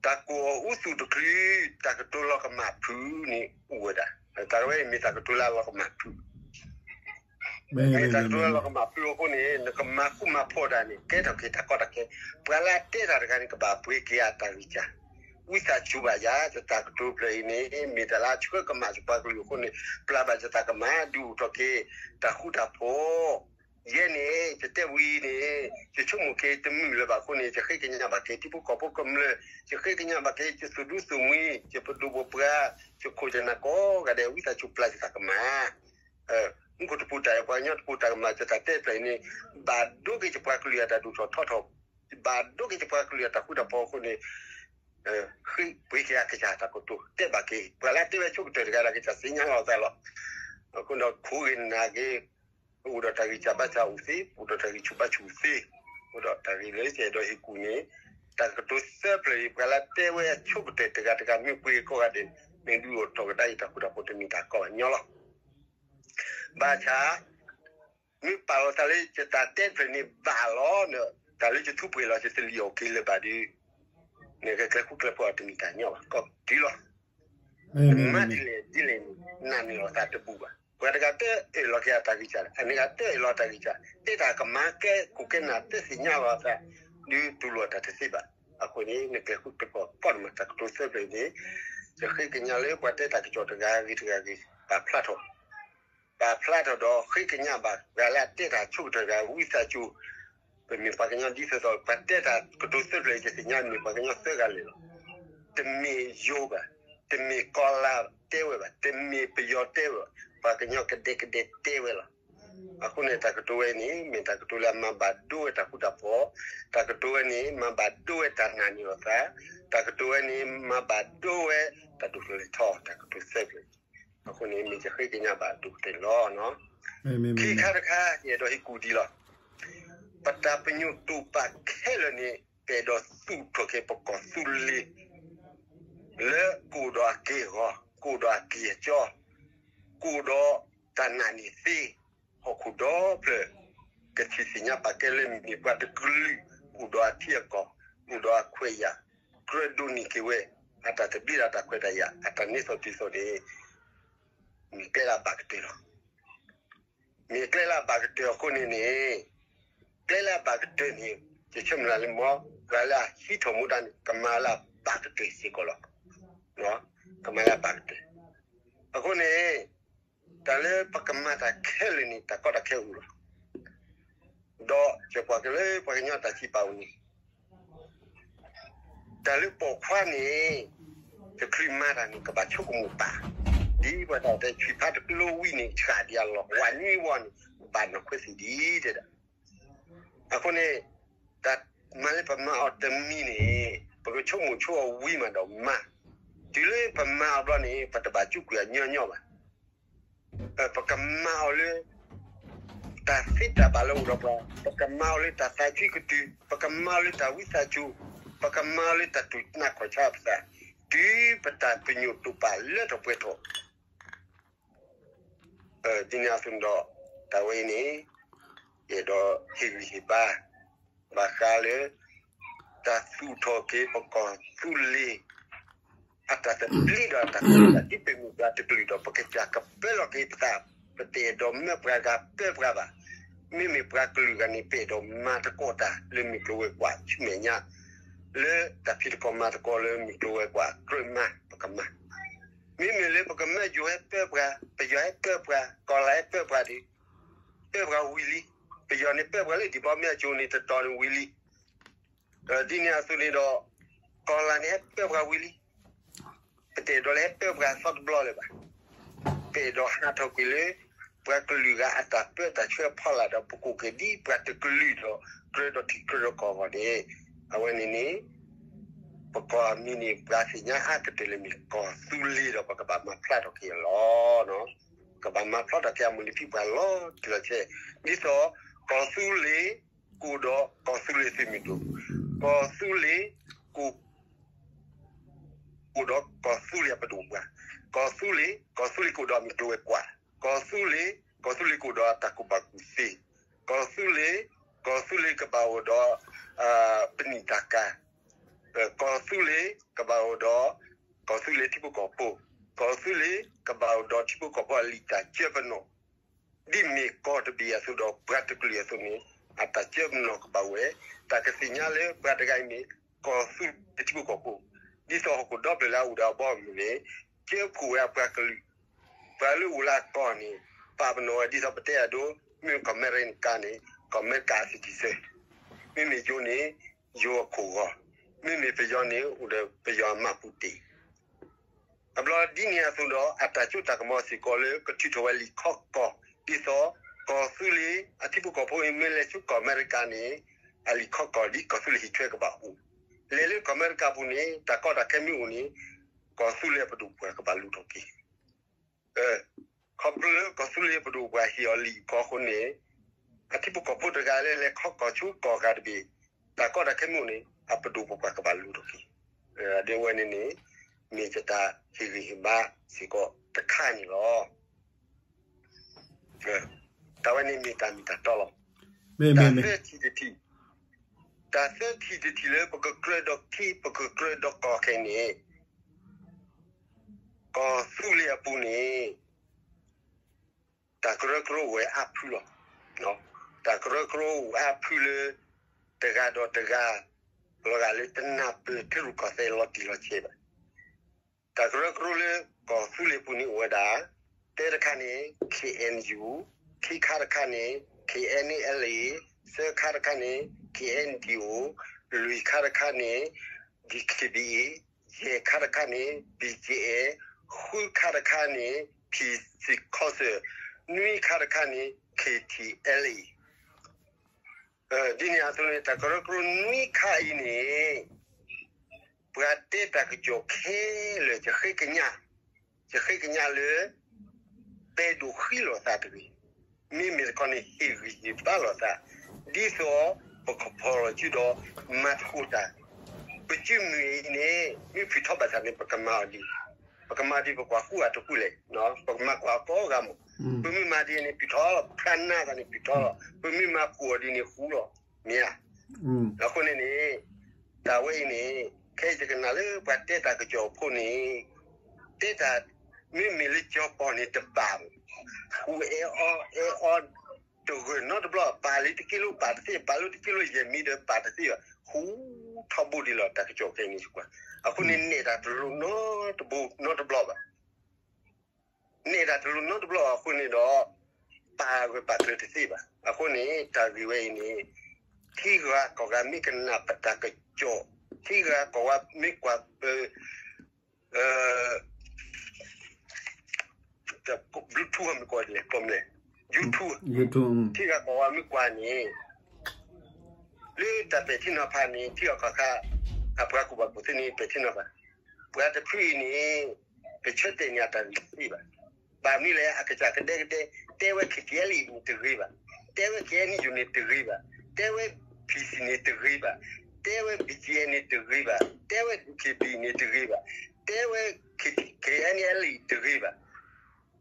တၢ်ကိးအီၤအူသူၣ်တချုး တၢ်ကတိၤလီၤကမၣ်ဖုးန့ၣ်အိၣ်ဝဲဒၣ်, တၢ်ဝဲအံၤမ့ၢ်တၢ်ကတိၤလၢအလီၤကမၣ်ဖုး မ့ၢ်တၢ်ကတိၤလၢအလီၤကမၣ်ဖုးအဃိန့ၣ် နကမၤဃူမၤဖိးတၢ်န့ၣ် ကဲထီၣ်က့ၤတၢ်ကီတၢ်ခဲ, ပှၤလၢအတဲတၢ်တဂၤန့ၣ် ကဘၣ်ပှ့ၤက့ၤအတၢ်ဂံၢ်စၢ်, ဝံသးစူၤဘၣ်ယၤ ယတၢ်ကတိၤဖျၢၣ်အံၤန့ၣ် မ့ၢ်တၢ်လၢအဆှၢကမၣ်ယပှၤကလုာ်အဃိန့ၣ် ပျၢ်ဘၣ်ယတၢ်ကမၣ် ဒုးအိၣ်ထီၣ်က့ၤ တၢ်ဃူတၢ်ဖိး ယဲန့ၣ် ယတဲဝံၤန့ၣ် ယဆိကမိၣ်က့ၤတမုာ်လၢၤဘၣ်အဃိန့ၣ် ယဃ့ကညးဘၣ်က့ၤ ထံဖိကီၢ်ဖိကမျၢၢ်, ယဃ့ကညးဘၣ်က့ၤ ယသူၣ်ဒူသးမုာ်, ယပဒိၣ်ပပှၢ်, ယခိၣ်ယနၢ်ကိးဂၤဒဲး ဝံသးစူၤပျၢ်ယတၢ်ကမၣ်, မူခိၣ်တပူၤတၢ်အဲၣ် ပှၤကညီတပူၤတၢ်ကမၣ် ယတၢ်တဲဖျၢၣ်အံၤန့ၣ် ဘၣ်ဒိက့ၤယပှၤကလုာ်အတၢ်ဒိၣ်ထီၣ်ထီထီၣ်, ဘၣ်ဒိက့ၤယပှၤကလုာ်အတၢ်ဃူတၢ်ဖိးအဃိန့ၣ် ဃ့ပှ့ၤက့ၤအကစၢ်တၢ်ကတိၤ တဲဘၣ်က့ၤ ပှၤလၢအတဲဝဲဆိကတၢၢ်တဂၤဒီး အကစၢ်သ့ၣ်ညါလီၤအသးလီၤ. အဃိဒီးခိၣ်ဂ့ၤနၢ်ဂ့ၤ ပအိၣ်ဒီးတၢ်ဂံၢ်စၢ်ဘါစၢ်အိၣ်သ့, ပအိၣ်ဒီးတၢ်ဂံၢ်ဆူၣ်ဘါဆူၣ်အိၣ်သ့, အဃိဒီးတၢ်ဂ့ၢ်လၢယအဲၣ်ဒိးဟ့ၣ်ကူၣ်န့ၣ် တၢ်ကတိၤသၢဖျၢၣ်အံၤ ပှၤလၢအတဲဝဲဆိကတၢၢ်တဂၤတဂၤ မ့ၢ်ပှ့ၤကိးဂၤဒဲး မ့ၢ်ဒုးအိၣ်ထီၣ်ကဒါက့ၤတၢ်ဃူတၢ်ဖိး တမ့ၢ်တၢ်ကီဘၣ်ညီလီၤ. ဘၣ်ဆၣ် မ့ၢ်ပာ်လီၤသးလၢယတၢ်တဲတဖျၢၣ်န့ၣ်ဘၣ်လီၤ, တၢ်လၢယထူးပှဲၤလီၤ ယတလံၣ်အီၤက့ၤလၢၤဘၣ်ဒီး နကကျဲၤဃူကျဲၤဖိးအီၤတမ့ၢ်တၢ်ညီဘၣ်, ကီၢ်တံၢ်လီၤ. မၤဒ်လဲၣ်ဒ်လဲၣ်န့ၣ် နာ်န့ၢ်လီၤသးတဘူၣ်ဘၣ်. ပှၤတဂၤတအဲၣ်လီၤက့ၤအတၢ်ဂံၢ်စၢ်, အန့ၣ်ဂၤတအဲၣ်လီၤတၢ်ဂံၢ်စၢ်, တဲတၢ်ကမၣ်ကဲခိၣ်ကဲနၢ် တသ့ၣ်ညါလီၤသး ဒုးတူၢ်လိာ်တၢ်တသ့ဘၣ်. အဃိန့ၣ် နကျဲၤဃူကျဲၤဖိးကီးတမံၤ တၢ်ကတိၤသၢဖျၢၣ်န့ၣ် ယဃ့ကညးလၢပှၤတဲတၢ်ကစီၣ်တဂၤဂ့ၤတဂၤဂ့ၤ ပာ်ဖျါထီၣ် ပာ်ဖျါထီၣ်ဒီးဃ့ကညးဘၣ် ပှၤလၢအတဲတၢ်ဆိကတၢၢ်တဂၤ ဝံသးစူၤ, ပမ့ၢ်ပှၤကညီဒ်သိးသိး ပှၤတဲတၢ်ကတိၤသၢဖျၢၣ်အံၤ ယသ့ၣ်ညါမ့ၢ်ပှၤကညီသၢဂၤလၢာ်လီၤ. တမ့ၢ်ယိၤဘၣ်, တမ့ၢ်ကီၤလၤတဲဝဲဘၣ်, တမ့ၢ်ပယီၤတဲဝဲဘၣ်, ပှၤကညီကဒဲကဒဲတဲဝဲလီၤ. အဃိန့ၣ် တၢ်ကတိၤဝဲန့ၣ် မ့ၢ်တၢ်ကတိၤလၢအမၤဘၣ်ဒိဝဲတၢ်ဃူတၢ်ဖိး, တၢ်ကတိၤဝဲန့ၣ် မၤဘၣ်ဒိဝဲတၢ်နာ်န့ၢ်အီၤသး, တၢ်ကတိၤဝဲန့ၣ် မၤဘၣ်ဒိဝဲတၢ်ဒိၣ်ထီၣ်လဲၢ်ထီၣ် တၢ်ကတိၤသၢဖျၢၣ်. အဃိန့ၣ် မ့ၢ်ယဃ့ကညးဘၣ်ဒိၣ်ကတၢၢ်န့ၣ်လီၤ. ခံခါတခါ ယအဲၣ်ဒိးဟ့ၣ်ကူၣ်ဒံးလီၤ. ပတၢ်ပညိၣ်တိာ်ပာ်ခဲလၢာ်န့ၣ် ပအဲၣ်ဒိးသူၣ်ထီၣ်က့ၤပကီၢ်သူလ့ၤ လၢကအိၣ်ဒီးအက့ၢ်အဂီၤ, ကအိၣ်ဒီးအက့ၢ်အကၠီ, ကအိၣ်ဒီးတၢ်နာ်န့ၢ်သ့, ဟီၣ်ခိၣ်ဒီဖျၢၣ် ကထံၣ်သ့ၣ်ညါပာ်ကဲလၢမ့ၢ်ပှၤတကလုာ် အိၣ်ဒီးအထံအကီၢ်, အိၣ်ဒီးအခွဲးအယာ်, ကြၢးဒိးန့ၢ်က့ၤဝဲ အတၢ်သဘျ့ဒီးတၢ်ခွဲးတၢ်ယာ် အတၢ်န့ၢ်သီၣ်တုၤသီၣ်န့ၣ် မ့ၢ်ကျဲလၢအဘၣ်ကတၢၢ်လီၤ. မ့ၢ်ကျဲလၢအဘၣ်ကတၢၢ်အဃိန့ၣ်န့ၣ်, ကျဲလၢအဘၣ်ကတၢၢ်န့ၣ် ယဆၢမုၢ်လၢ်လၢမ့ၢ် ပှၤလၢအဟံးထီၣ်မူဒါန့ၣ် ကမၤလၢအဘၣ်ကတၢၢ်စ့ၢ်ကီးလီၤ. ကမၤလၢအဘၣ်ကတၢၢ်. အဃိန့ၣ် တၢ်လၢပကမၤတၢ်ခဲလၢာ်န့ၣ် တၢ်ကီတၢ်ခဲအိၣ်လီၤ. ဒီးယကွၢ်က့ၤလၢပှၤကညီတၢ်စံးပာ်အိၣ်န့ၣ် တၢ်လၢပိာ်ခွါန့ၣ် တချုးမၤတၢ်န့ၣ် ကဘၣ်ဆိကမိၣ်ပာ်, ဒ်ပှၤတၢ်တဲ ဆံးဖးတကျိဝံၤန့ၣ် ဆှးဒံးအလီၢ် ဝးနွံဝီန့ၣ် ဘၣ်နီၢ်ခွဲးသ့ၣ်ဒံးတဲဒၣ်. အဃိန့ၣ် တၢ်မၤလၢပမၤအီၤတမံၤန့ၣ် ပကဆိကမိၣ်ဆိအီၤဝံၤမးဒီးမၤ, တုၤလၢပမၤအီၤဘျီန့ၣ် ပတဘၣ်ကၠူကွံာ်အညီညီဘၣ်. ပကမၤအီၤလၢ တၢ်သ့တၢ်ဘၣ်လၢအိၣ်ဒီးပှၤ, ပကမၤအီၤလၢတၢ်သးဆံးကတုၤ, ပကမၤအီၤလၢတၢ်ဝံသးစူၤ, ပကမၤအီၤလၢတၢ်တူၢ်နးခီၣ်ဆါပသး, တုၤပတၢ်ပညိၣ်တိာ်ပာ်လၢထီၣ်ပှဲၤထီၣ် ဒ်န့ၣ်အသိးဒီး တၢ်ဝဲအံၤန့ၣ် ယအဲၣ်ဒိးဟ့ၣ်ဂံၢ်ဟ့ၣ်ဘါ ဘၣ်ဃးလၢ တၢ်သူၣ်ထီၣ်က့ၤပကီၢ်သူလ့ၤ အတၢ်သဘျ့ဒီးအတၢ်ခွဲးတၢ်ယာ် ဒ်ပမ့ၢ်ပှၤတကလုာ်ဒီး ပကစၢ်ကပၢလီၤက့ၤပသး, ပတအဲၣ်ဒိးမၢပှၤဂၤပၢပှၤဘၣ်. မ့မ့ၢ်ပှၤကလုာ်ဂၤန့ၣ် ပအဲၣ်ဒိးမၤသကိးတၢ်လၢမုၢ်ကျိၤဝဲၤကွာ်ဆူမဲာ်ညါ, လၢတၢ်ဖံးသကိးမၤသကိးလၢမုၢ်ကျိၤဝဲၤကွာ်ကြၢးမၤ ပကမၤ မ့မ့ၢ်လၢပကမၢယိၤဟဲပၢပှၤ, ပယီၤဟဲပၢပှၤ, ကီၢ်လၤဟဲပၢပှၤဒီး ပၢပှၤဝံၤလံ. ပယီၤန့ၣ်ပၢပှၤလၢဒံၣ်ဘီမ့ၢ်အကၠိန့ၣ် တတီၤန့ၣ်ဝံၤလံ. ဒ်န့ၣ်အသိးန့ၣ်ဒီး ကီၢ်လၤန့ၣ်ဟဲပၢပှၤဝံၤလံ. ပတအဲၣ်ဒိးလၢဟဲပၢပှၤသီတဘျီလၢၤဘၣ်. ပအဲၣ်ဒိးဟးထီၣ်ကွံာ်လၢ ပှၤကလုာ်ဂၤအတၢ်ပၢတၢ်ဆှၢအဖီလာ်ဒီး ပကိးက့ၤဒ်ပှၤတကလုာ်ဒီး ကြၢးဒီးထံၣ်ကြၢးဒီးကီၢ်အဂီၢ်န့ၣ်, အဝဲန့ၣ်န့ၣ် ပကီၢ်မံၤန့ၣ် ပှၤသ့ၣ်ညါအါကတၢၢ်လၢမ့ၢ်ကီၢ်သူလ့ၤဒီး ပကဘၣ်မၤဖျါထီၣ်က့ၤအီၤလီၤ. ကဘၣ်မၤဖျါထီၣ်က့ၤအမိၢ်လံၤဖံးပှၤလီၤတံၢ်လီၤဆဲး, ဒ်သိး ကီၢ်သူလ့ၤ ကအိၣ်ဒီးကီၢ်သူလ့ၤသုးမုၢ်ဒိၣ်, ကီၢ်သူလ့ၤ ကအိၣ် ကအိၣ်ဒီးကီၢ်သူလ့ၤအပဒိၣ်ပှၤ, ကီၢ်သူလ့ၤ ကီၢ်သူလ့ၤကအိၣ်ဒီးမုၢ်ကျိၤဝဲၤကွာ်, ကီၢ်သူလ့ၤ ကီၢ်သူလ့ၤကအိၣ်ဒီးတၢ်ကူၣ်ဘၣ်ကူၣ်သ့, ကီၢ်သူလ့ၤ ကီၢ်သူလ့ၤကဘၣ်အိၣ်ဒီး ပနံာ်တၢ်ကၤ, ကီၢ်သူလ့ၤ ကဘၣ်အိၣ်ဒီး ကီၢ်သူလ့ၤထံဖိကီၢ်ဖိ, ကီၢ်သူလ့ၤ ကဘၣ်အိၣ်ဒီးထံဖိကီၢ်ဖိအလံာ်တၢ်ကၢပနီၣ်, ဒ်မ့ၢ်ကီၢ်တဘ့ၣ်အသိးဒီးပှၤတကလုာ်အသိးန့ၣ် အတၢ်ကၢပနီၣ်ကဘၣ်ဝဲ, တၢ်ကသ့ၣ်ညါလၢပှၤတဂၤအံၤမ့ၢ် ကီၢ်သူလ့ၤထံဖိကီၢ်ဖိ, ဒ်သိးဟီၣ်ခိၣ်ဒီဖျၢၣ်လၢအအိၣ်ဒီးအဘီအမုၢ်န့ၣ် ကၢဖှိၣ်ဝဲအပှၤကလုာ်, ပှၤလၢအိၣ်လၢအကီၢ်န့ၣ် ပာ်ပနီၣ်ဝဲဒ်သိးပတဲအဒိ မ့ၢ်ကီၢ်အမဲရကၤန့ၣ် ကီၢ်အမဲရကၤ citizen, မ့မ့ၢ်ယိၤန့ၣ် ယိၤအခိၣ်ဂီၤ, မ့မ့ၢ်ပယီၤန့ၣ် အိၣ်ဒီးပယီၤအမှတ်ပုံတင် အဘျီဒ်န့ၣ်အသိးဒီး အတၢ်စိတၢ်ကမီၤစ့ၢ်ကီးလၢကထုးထီၣ်ဝဲလံာ်ခီကီၢ် ဒ်သိး ကီၢ်သူလ့ၤအထံဖိကီၢ်ဖိအံၤ မ့ၢ်လဲၤဆူကီၢ်အမဲရကၤန့ၣ် အလံာ်ခီကီၢ်ဒ်ကီၢ်သူလ့ၤဟံၣ်ထွဲကဘၣ်အိၣ်, လဲၤလၢကီၢ်အမဲရကၤပူၤန့ၣ် တၢ်ကီတၢ်ခဲမ့ၢ်အိၣ်န့ၣ် ကီၢ်သူလ့ၤအပဒိၣ်ပှၤကဘၣ်လူၤထီၣ်က့ၤ ခီဖျိလၢကီၢ်သူလ့ၤပဒိၣ်ပှၤဟ့ၣ်အီၤလံာ်ခီအဃိန့ၣ် အထံဖိကီၢ်ဖိတဂၤလၢလဲၤခီကီၢ်ဆူကီၢ်ဂၤတဘ့ၣ် တၢ်ကီတၢ်ခဲမ့ၢ်အိၣ်န့ၣ် အပဒိၣ်ပပှၢ်ကဘၣ်လူၤထီၣ်က့ၤ, ဒ်ဝဲန့ၣ်န့ၣ် မ့ၢ်ယတၢ်ဟ့ၣ်ဂံၢ်ဟ့ၣ်ဘါစ့ၢ်ကီးတခါန့ၣ်လီၤ. တၢ်ဝဲန့ၣ်မ့ၢ်တၢ်မ့ၢ်တၢ်တီလီၤ. တၢ်သၢထံၣ်တထံၣ်, တၢ်သၢထံၣ်တထံၣ်လၢပကကြၢးဒီးထံ ပကကြၢးဒီးကီၢ်ခဲအံၤန့ၣ် ကီၢ်သူလ့ၤအပူၤန့ၣ် တၢ်ကရၢကရိအိၣ်ဝဲအါဖုလီၤ. တၢ်ကရၢကရိအိၣ်အါဖုလၢ တဂၤဒီးတဂၤ လီၤဂာ်လၢတနၢ်ပၢၢ်ထံရူၢ်ကီၢ်သဲးလီၤတံၢ်လီၤဆဲးဘၣ်. တၢ်ကရၢကရိလၢကီၢ်သူလ့ၤပူၤန့ၣ်အိၣ်ဝဲဒၣ် တၢတခါန့ၣ် K N U, ခံခါတခါန့ၣ် K N L A, သၢခါတခါန့ၣ် K N D O, လွံၢ်ခါတခါန့ၣ် D K B A, ယဲၢ်ခါတခါန့ၣ် B G A, ဃုခါတခါန့ၣ် P C Council, နွံခါတခါန့ၣ် KTLA ဒ်န့ၣ်အသိးန့ၣ် တၢ်ကရၢကရိနွံခါအံၤန့ၣ် ပှၤတဲတၢ်ကစီၣ်ခဲလၢာ် ယဃ့ကညး, ယဃ့ကညးလၢ ပဲဒိၣ်ဃံလီၤသးတဂ့ၤ, မ့မ့ၢ်တခီန့ၣ် ဟ့ၣ်ဂံၢ်ဟ့ၣ်ဘါလိာ်သး, ဒ်သိးပကဖီၣ်လီၤစုဒီး မၤသကိးတၢ်, ပစုမုၢ်အံၤန့ၣ် မ့ၢ်ဖုၣ်ထီဘၣ်ဆၣ်န့ၣ် ပကမၤအီၤဒ်, ပကမၤဒ်ပကွၢ်ဃုအတဃုလဲၣ်, ပကမၤကွၢ်အကိးဂၤမး, ပမ့ၢ်မၤဒ်န့ၣ် ဖုၣ်ထီလီၤ, ဖျါနါသးန့ၣ် ဖုၣ်ထီလီၤ, ပမ့ၢ်မၤဃုာ်အီၤဒ်န့ၣ် ဃုလီၤ, မ့ၢ်ဧါ. အဃိန့ၣ်န့ၣ် တၢ်ဝဲအံၤန့ၣ် ခဲအံၤယကနၣ်လၢပှၤတဲတၢ်ကစီၣ်အဖိန့ၣ် တဲတၢ် မ့မ့ၢ်လၢကၠီၤပီၣ်န့ၣ်တဘၣ်, ဃုအဲၣ်အီၤအဲၣ်အီၤ တဂၢၢ်နီတဘျီ, ပာ်လၢတက့လိပာ်တသ့, ပာ်လၢတက့လိယဲၢ်မံဒီးပာ်တသ့ဘၣ်, ဃူထီဘိဒံးလီၤ တၢ်ကစီၣ်ခဲအံၤန့ၣ်ကွၢ်. အဃိန့ၣ် နဲၣ်တၢ်တလိၤနီတဘိနီတဘျီဘၣ်. နဲၣ်တၢ်တလိၤနီတဘျီအဃိန့ၣ်ဒီး ပာ်ဂၢၢ်ပာ်ကျၢၤတသ့ဘၣ်. အဃိန့ၣ် တၢ်ဂ့ၢ်ဝဲအံၤန့ၣ် ထံဂၤကီၢ်ဂၤမ့ၢ်ကနၣ်ပတၢ်ကစီၣ်, ထံဂၤကီၢ်ဂၤမ့ၢ်ကွၢ်ပ Bluetooth မ့ၢ်ကိးလဲၣ် ကိးမလဲၣ် YouTube, ထံဂၤကီၢ်ဂၤမ့ၢ်ကွၢ်န့ၣ် လၢတၢ်ပဲာ်ထံနီၤဖးန့ၣ် ထံဂၤကီၢ်ဂၤ အပှၤကူၣ်ဘၣ်ကူၣ်သ့န့ၣ် ပဲာ်ထံနီၤဖး, ပှၤတဖုအံၤန့ၣ် ကဆၢတဲာ်န့ၢ်အတၢ်ဂ့ၢ်တသ့ဘၣ်. ဘၣ်မနုၤလဲၣ် အကစၢ်ကဒဲကဒဲ တဲဝဲ KTLA န့ၣ်တဂ့ၤဘၣ်, တဲဝဲ KNU န့ၣ်တဂ့ၤဘၣ်, တဲဝဲ PC န့ၣ်တဂ့ၤဘၣ်, တဲဝဲ BGF န့ၣ်တဂ့ၤဘၣ်, တဲဝဲ DKBA န့ၣ်တဂ့ၤဘၣ်, တဲဝဲ KNLA တဂ့ၤဘၣ်.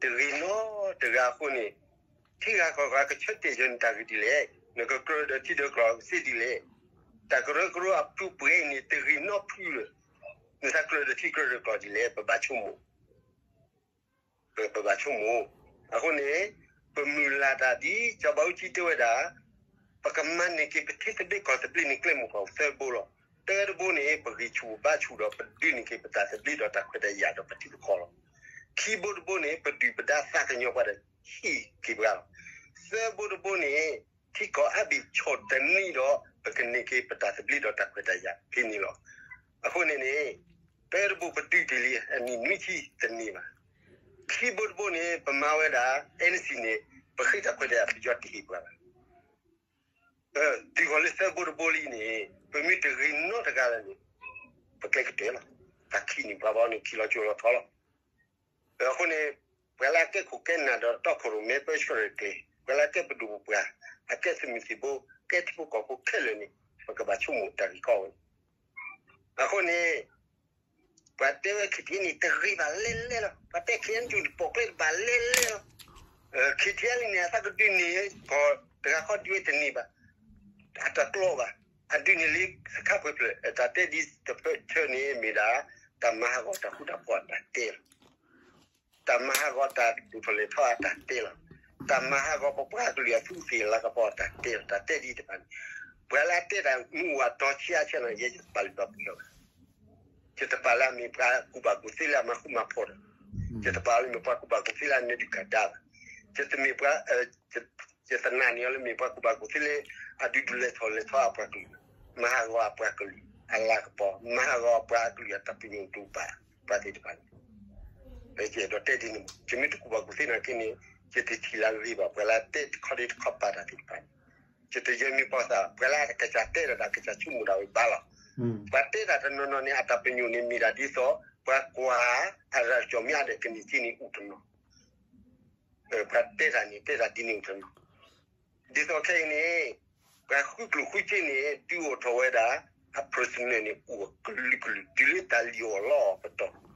တဂ့ၤနီတဂၤအဃိန့ၣ် ထံဂၤကီၢ်ဂၤကဆၢတဲာ်ယၤန့ၣ်တၢ်ဂ့ၢ်ဒ်လဲၣ်, နကကြၢးဒီးထံဒီးကီၢ်သ့ဒ်လဲၣ်. တၢ်ကရၢကရိအပူၤပှဲၤအံၤန့ၣ် တဂ့ၤနီဖုလၢ နသးကြၢးဒီးထံကြၢးဒီးကီၢ်ဒ်လဲၣ် ပဘၣ်ဆိကမိၣ် ပဘၣ်ဆိကမိၣ်. အဃိန့ၣ် ပမုၢ်လၢ်တၢ်ဒ်စီၤဘးအူကၠံတဲဝဲဒၣ် ပကမၤန့ၢ်က့ၤပထံသဘျ့ကီၢ်သဘျ့န့ၣ် ကျဲမုၢ်ကီၢ်သၢဘိလီၤ. တၢတဘိန့ၣ် ပဂံၢ်ဆူၣ်ဘါဆူၣ်ဒီး ပဒုးန့ၢ်က့ၤပတၢ်သဘျ့ဒီးတၢ်ခွဲးတၢ်ယာ်ဒီးပထံပကီၢ်လီၤ. ခံဘိတဘိန့ၣ် ပဒုၣ်ပဒါသးကညီၤပှၤဒီးဟ့ၣ်က့ၤပှၤလီၤ. သၢဘိတဘိန့ၣ် ထံကီၢ်အါဘ့ၣ်ဆီၣ်တနံၤဒီး ပကန့ၢ်က့ၤပတၢ်သဘျ့ဒီးတၢ်ခွဲးတၢ်ယာ်ဖဲန့ၣ်လီၤ. အဃိန့ၣ်န့ၣ် တၢတဘိပဒုးတ့ၢ်လံအနံၣ်နွံဆံတန့ၢ်ဘၣ်. ခံဘိတဘိန့ၣ် ပမၤဝဲဒၣ် NCA န့ၣ် ပဃ့တၢ်ခွဲးတၢ်ယာ်ပယီၤတဟ့ၣ်ပှၤဘၣ်. တုၤဃီၤလၢသၢဘိတဘိလံန့ၣ် ပမ့ၢ်တဂ့ၤနီတဂၤလၢ်န့ၣ် ပကျဲကတၢၢ်လီၤ. တၢ်ခံးန့ၣ် ပှၤဘၣ်န့ၣ် ခံးလီၤကၠိလီၤထီလီၤ. အဃိန့ၣ် ပှၤလၢအကဲခိၣ်ကဲနၢ်ဒီးတီခိၣ်ရိၣ်မဲပၢဆှၢရဲၣ်ကျဲၤ, ပှၤလၢအကဲပဒိၣ်ပပှၢ်, အကဲသုးမုၢ်သံၣ်ဘိ, ကဲထံဖိကီၢ်ဖိခဲလၢာ်န့ၣ် ပကဘၣ်ဆိကမိၣ်တၢ်ဂ့ၢ်ကီဝဲန့ၣ်. အဃိန့ၣ် ပှၤတဲဝဲ KTLA န့ၣ် တဂ့ၤဘၣ်လဲၣ်လဲၣ်လီၤ. ပှၤတဲ KNU န့ၣ် ပိာ်ကျဲတဘၣ်လဲၣ်လဲၣ်လီၤ. KTLA န့ၣ် အသးကဒုးန့ၢ်ကီၢ်တဂၤဃီဒုးဝဲတန့ၢ်ဘၣ်. အတကျီဘၣ်. အဒုးန့ၢ်လံစခါပှဲၤဖျၢၣ်, တၢ်တဲဒ်တဖၢၣ်ထၢၣ်န့ၣ်မ့ၢ်ဒၣ် တၢ်မၤဟးဂီၤတၢ်ဃူတၢ်ဖိးအတၢ်တဲလီၤ. တၢ်မၤဟးဂီၤတၢ်ဒိၣ်ထီၣ်လဲၤထီၣ်အတၢ်တဲလီၤ. တၢ်မၤဟးဂီၤပပှၤကလုာ်အသူးသ့ၣ်လၤကပီၤအတၢ်တဲလီၤ. တၢ်တဲဒ်တဖၣ်န့ၣ် ပှၤလၢအတဲတၢ်မုာ်ဝဲတီဆံးအါဆံးန့ၣ် ယဲယတပာ်လုၢ်ပာ်ပှ့ၤလီၤဘၣ်. ယတပာ်လၢအမ့ၢ်ပှၤကူၣ်ဘၣ်ကူၣ်သ့လၢအမၤဃူမၤဖိးဒီး, ယတပာ်လၢမ့ၢ်ပှၤကူၣ်ဘၣ်ကူၣ်သ့လၢအနၢၤဒုၣ်ကၢ်ဒါဘၣ်. ယတမ့ၢ်ပှၤ ယသနာ်န့ၢ်အီၤလၢမ့ၢ်ပှၤကူၣ်ဘၣ်ကူၣ်သ့လၢ အဒုးဒုးလဲၤထီၣ်လဲၤထီအပှၤကလုာ်, မၤဟးဂီၤအပှၤကလုာ်အလၤကပီၤ, မၤဟးဂီၤအပှၤကလုာ်အတၢ်ပညိၣ်တူၢ်ပာ်ပှၤသ့ၣ်တဖၣ်န့ၣ်, ဒီးတဲဒ်န့ၣ် ယမ့ၢ်တကူၣ်ဘၣ်ကူၣ်သ့နာ်က့န့ၣ် ယတထံၣ်လၢအဂ့ၤဘၣ် ပှၤလၢအတဲတခီဒ့တခီပာ်တၢ်သ့ၣ်တဖၣ်န့ၣ်, ယတယဲၢ်မ့ၢ်ပှၤသး ပှၤလၢအကစၢ်တဲဒၣ်တၢ်ကစၢ်ဆိကမိၣ်ဒၣ်ဝဲဘၣ်လီၤ. ပှၤတဲတၢ်တနီၤနီၤန့ၣ် အတၢ်ပညိၣ်န့ၣ်မ့ၢ်ဒၣ်ဒ်သိး ပှၤကွၢ်အရၤကၠီၣ်မ့ၢ်အါဒီးကန့ၢ်က့န့ၣ်အိၣ်တနီၤ ပှၤတဲတၢ်န့ၣ် တဲတၢ်ဒ်န့ၣ်အိၣ်တနီၤ, ဒ်သိးခဲအံၤန့ၣ် ပှၤဃုကျိၣ်ဃုစ့န့ၣ် ဒုးအိၣ်ထီၣ်ဝဲဒၣ် အ personal န့ၣ် အိၣ်အကလုာ်ကလုာ် တုၤလၢတၢ်လံၣ်အီၣ်လီအီၣ်ပတီၢ်,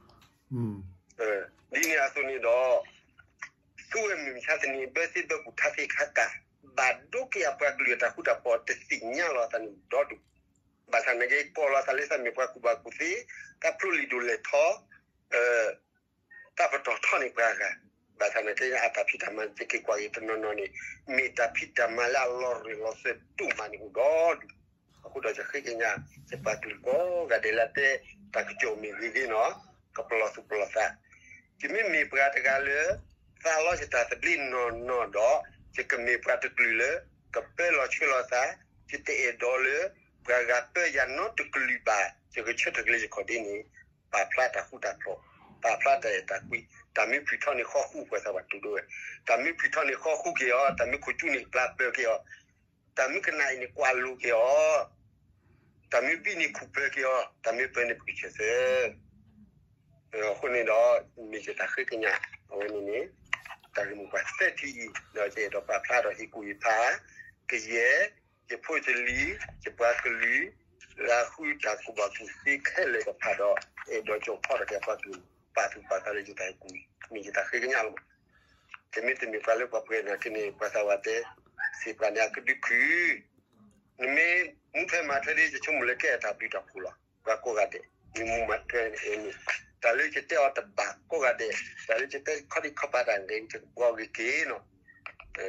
ဒ်န့ၣ်အသိးန့ၣ်ဒီး သူဝဲမုၢ်မဆါတနံၤ ဘၢသ့ဘၢကူၣ်ထါသ့ခါကၢ် ဘၣ်ဒိက့ၤအပှၤကလုာ်အတၢ်ဃူတၢ်ဖိးတသ့ၣ်ညါလီၤအသးန့ၣ်ဒီဒူၣ်, ဘၣ်ဆၣ်နာ်က့ ကိးလီၤသးလၢသးမ့ၢ်ပှၤကူၣ်ဘၣ်ကူၣ်သ့ တၢ်ဖျိလံာ်ဒိၣ်လဲၢ်ထီ တၢ်ပတီၢ်ထီန့ၢ်ပှၤဂၤ, ဘၣ်ဆၣ်နာ်က့ အတၢ်ဖံးတၢ်မၤယက့ၤကွၢ်က့ၤတနီၤနီၤန့ၣ် မ့ၢ်တၢ်ဖံးတၢ်မၤလၢအလီၤရ့ၣ်လီၤစၢၤဒိၣ်မးန့ၣ်အိၣ်ဒီဒူၣ်, အဃိဒီးယဃ့ကညး ယပှၤကလုာ်ကိးဂၤဒဲးလၢအတဲတၢ်ကစီၣ်မ့ၢ်ဂ့ၤဂ့ၤနီၤ ကပလီၢ်သူၣ်ပလီၢ်သး, ယမ့မ့ၢ်ပှၤတဂၤလၢ သးလီယတၢ်သဘျ့နီၢ်နီၢ်ဒီး ယကမ့ၢ်ပှၤတကလုာ်လၢ ကပၢလီၤဆှၢလီၤသး, ယတအဲၣ်ဒိးလၢ ပှၤဂၤပၢယၤနီတကလုာ်ဘၣ်, ယကဆၢထၢၣ်က့ၤလၢယခီၣ်ဒ့န့ၣ် ပာ်ဖျါတၢ်ဃူတၢ်ဖိး ပာ်ဖျါတၢ်အဲၣ်တၢ်ကွံ, တၢ်မ့ၢ်ဖှံထီၣ်န့ၣ်ဃီဃူ ပှၤသးပှၢ်တူၢ်ဒိၣ်ဝဲ, တၢ်မ့ၢ်ဖှံထီၣ်န့ၣ်ဃီဃူက့ၤအီၤ, တၢ်မ့ၢ်ခိၣ်ကၠူၣ်န့ၣ်ပျၢ်ပၢၢ်က့ၤအီၤ, တၢ်မ့ၢ်ကနၣ်အံၤန့ၣ်ကွၢ်လိက့ၤအီၤ, တၢ်မ့ၢ်ဘံၣ်န့ၣ်ခူၣ်ပၢၤက့ၤအီၤ, တၢ်မ့ၢ်ပၢၤန့ၣ်ပကဆၢၣ်သၢ အဃိန့ၣ်ဒီး မ့ၢ်ယတၢ်ဃ့ကညး အဝဲန့ၣ်န့ၣ် တၢ်ဂ့ၢ်မိၢ်ပှၢ်သၢထံၣ်အံၤ ဒီးယအဲၣ်ဒိးပာ်ဖျါဒီးဟ့ၣ်ကူၣ်ဟ့ၣ်ဖး ကယဲၢ် ယဖိယလံၤ ယပှၤကလုာ် လၢအဃုတၢ်ကူၣ်ဘၣ်ကူၣ်သ့ခဲလၢာ်တဖၣ်ဒီး အဲၣ်ဒိးကၠိဖီၣ်ထီၣ်က့ၤပှၤကလုာ် ပာ်သူၣ်ပာ်သးလၢယတၢ်ဟ့ၣ်ကူၣ် မ့ၢ်ယတၢ်ဃ့ကညးလီၤ. တမ့ၢ်တမ့ၢ်ပှၤလၢပှၤပှဲၤနာ်က့န့ၣ် ပှၤသးဝးတဲ စံးပှၤန့ၣ်အကဒုးခု နမ့ၢ်မူထွဲမၤထွဲဒီး ယဆိကမိၣ်လၢကအဲၣ်တၢ်ဘျုးတၢ်ဖှိၣ်လီၤ. ပှၤကိးဂၤဒဲး မ့ၢ်မူမၤထွဲန့ၣ် တၢ်လၢယတဲအီၤတဘၣ်ကိးဂၤဒဲး တၢ်လၢယတဲခီဒံခီပၤတၢ်ဂ့ၤ ယကဘှီဂ့ၤက့ၤနီၤ.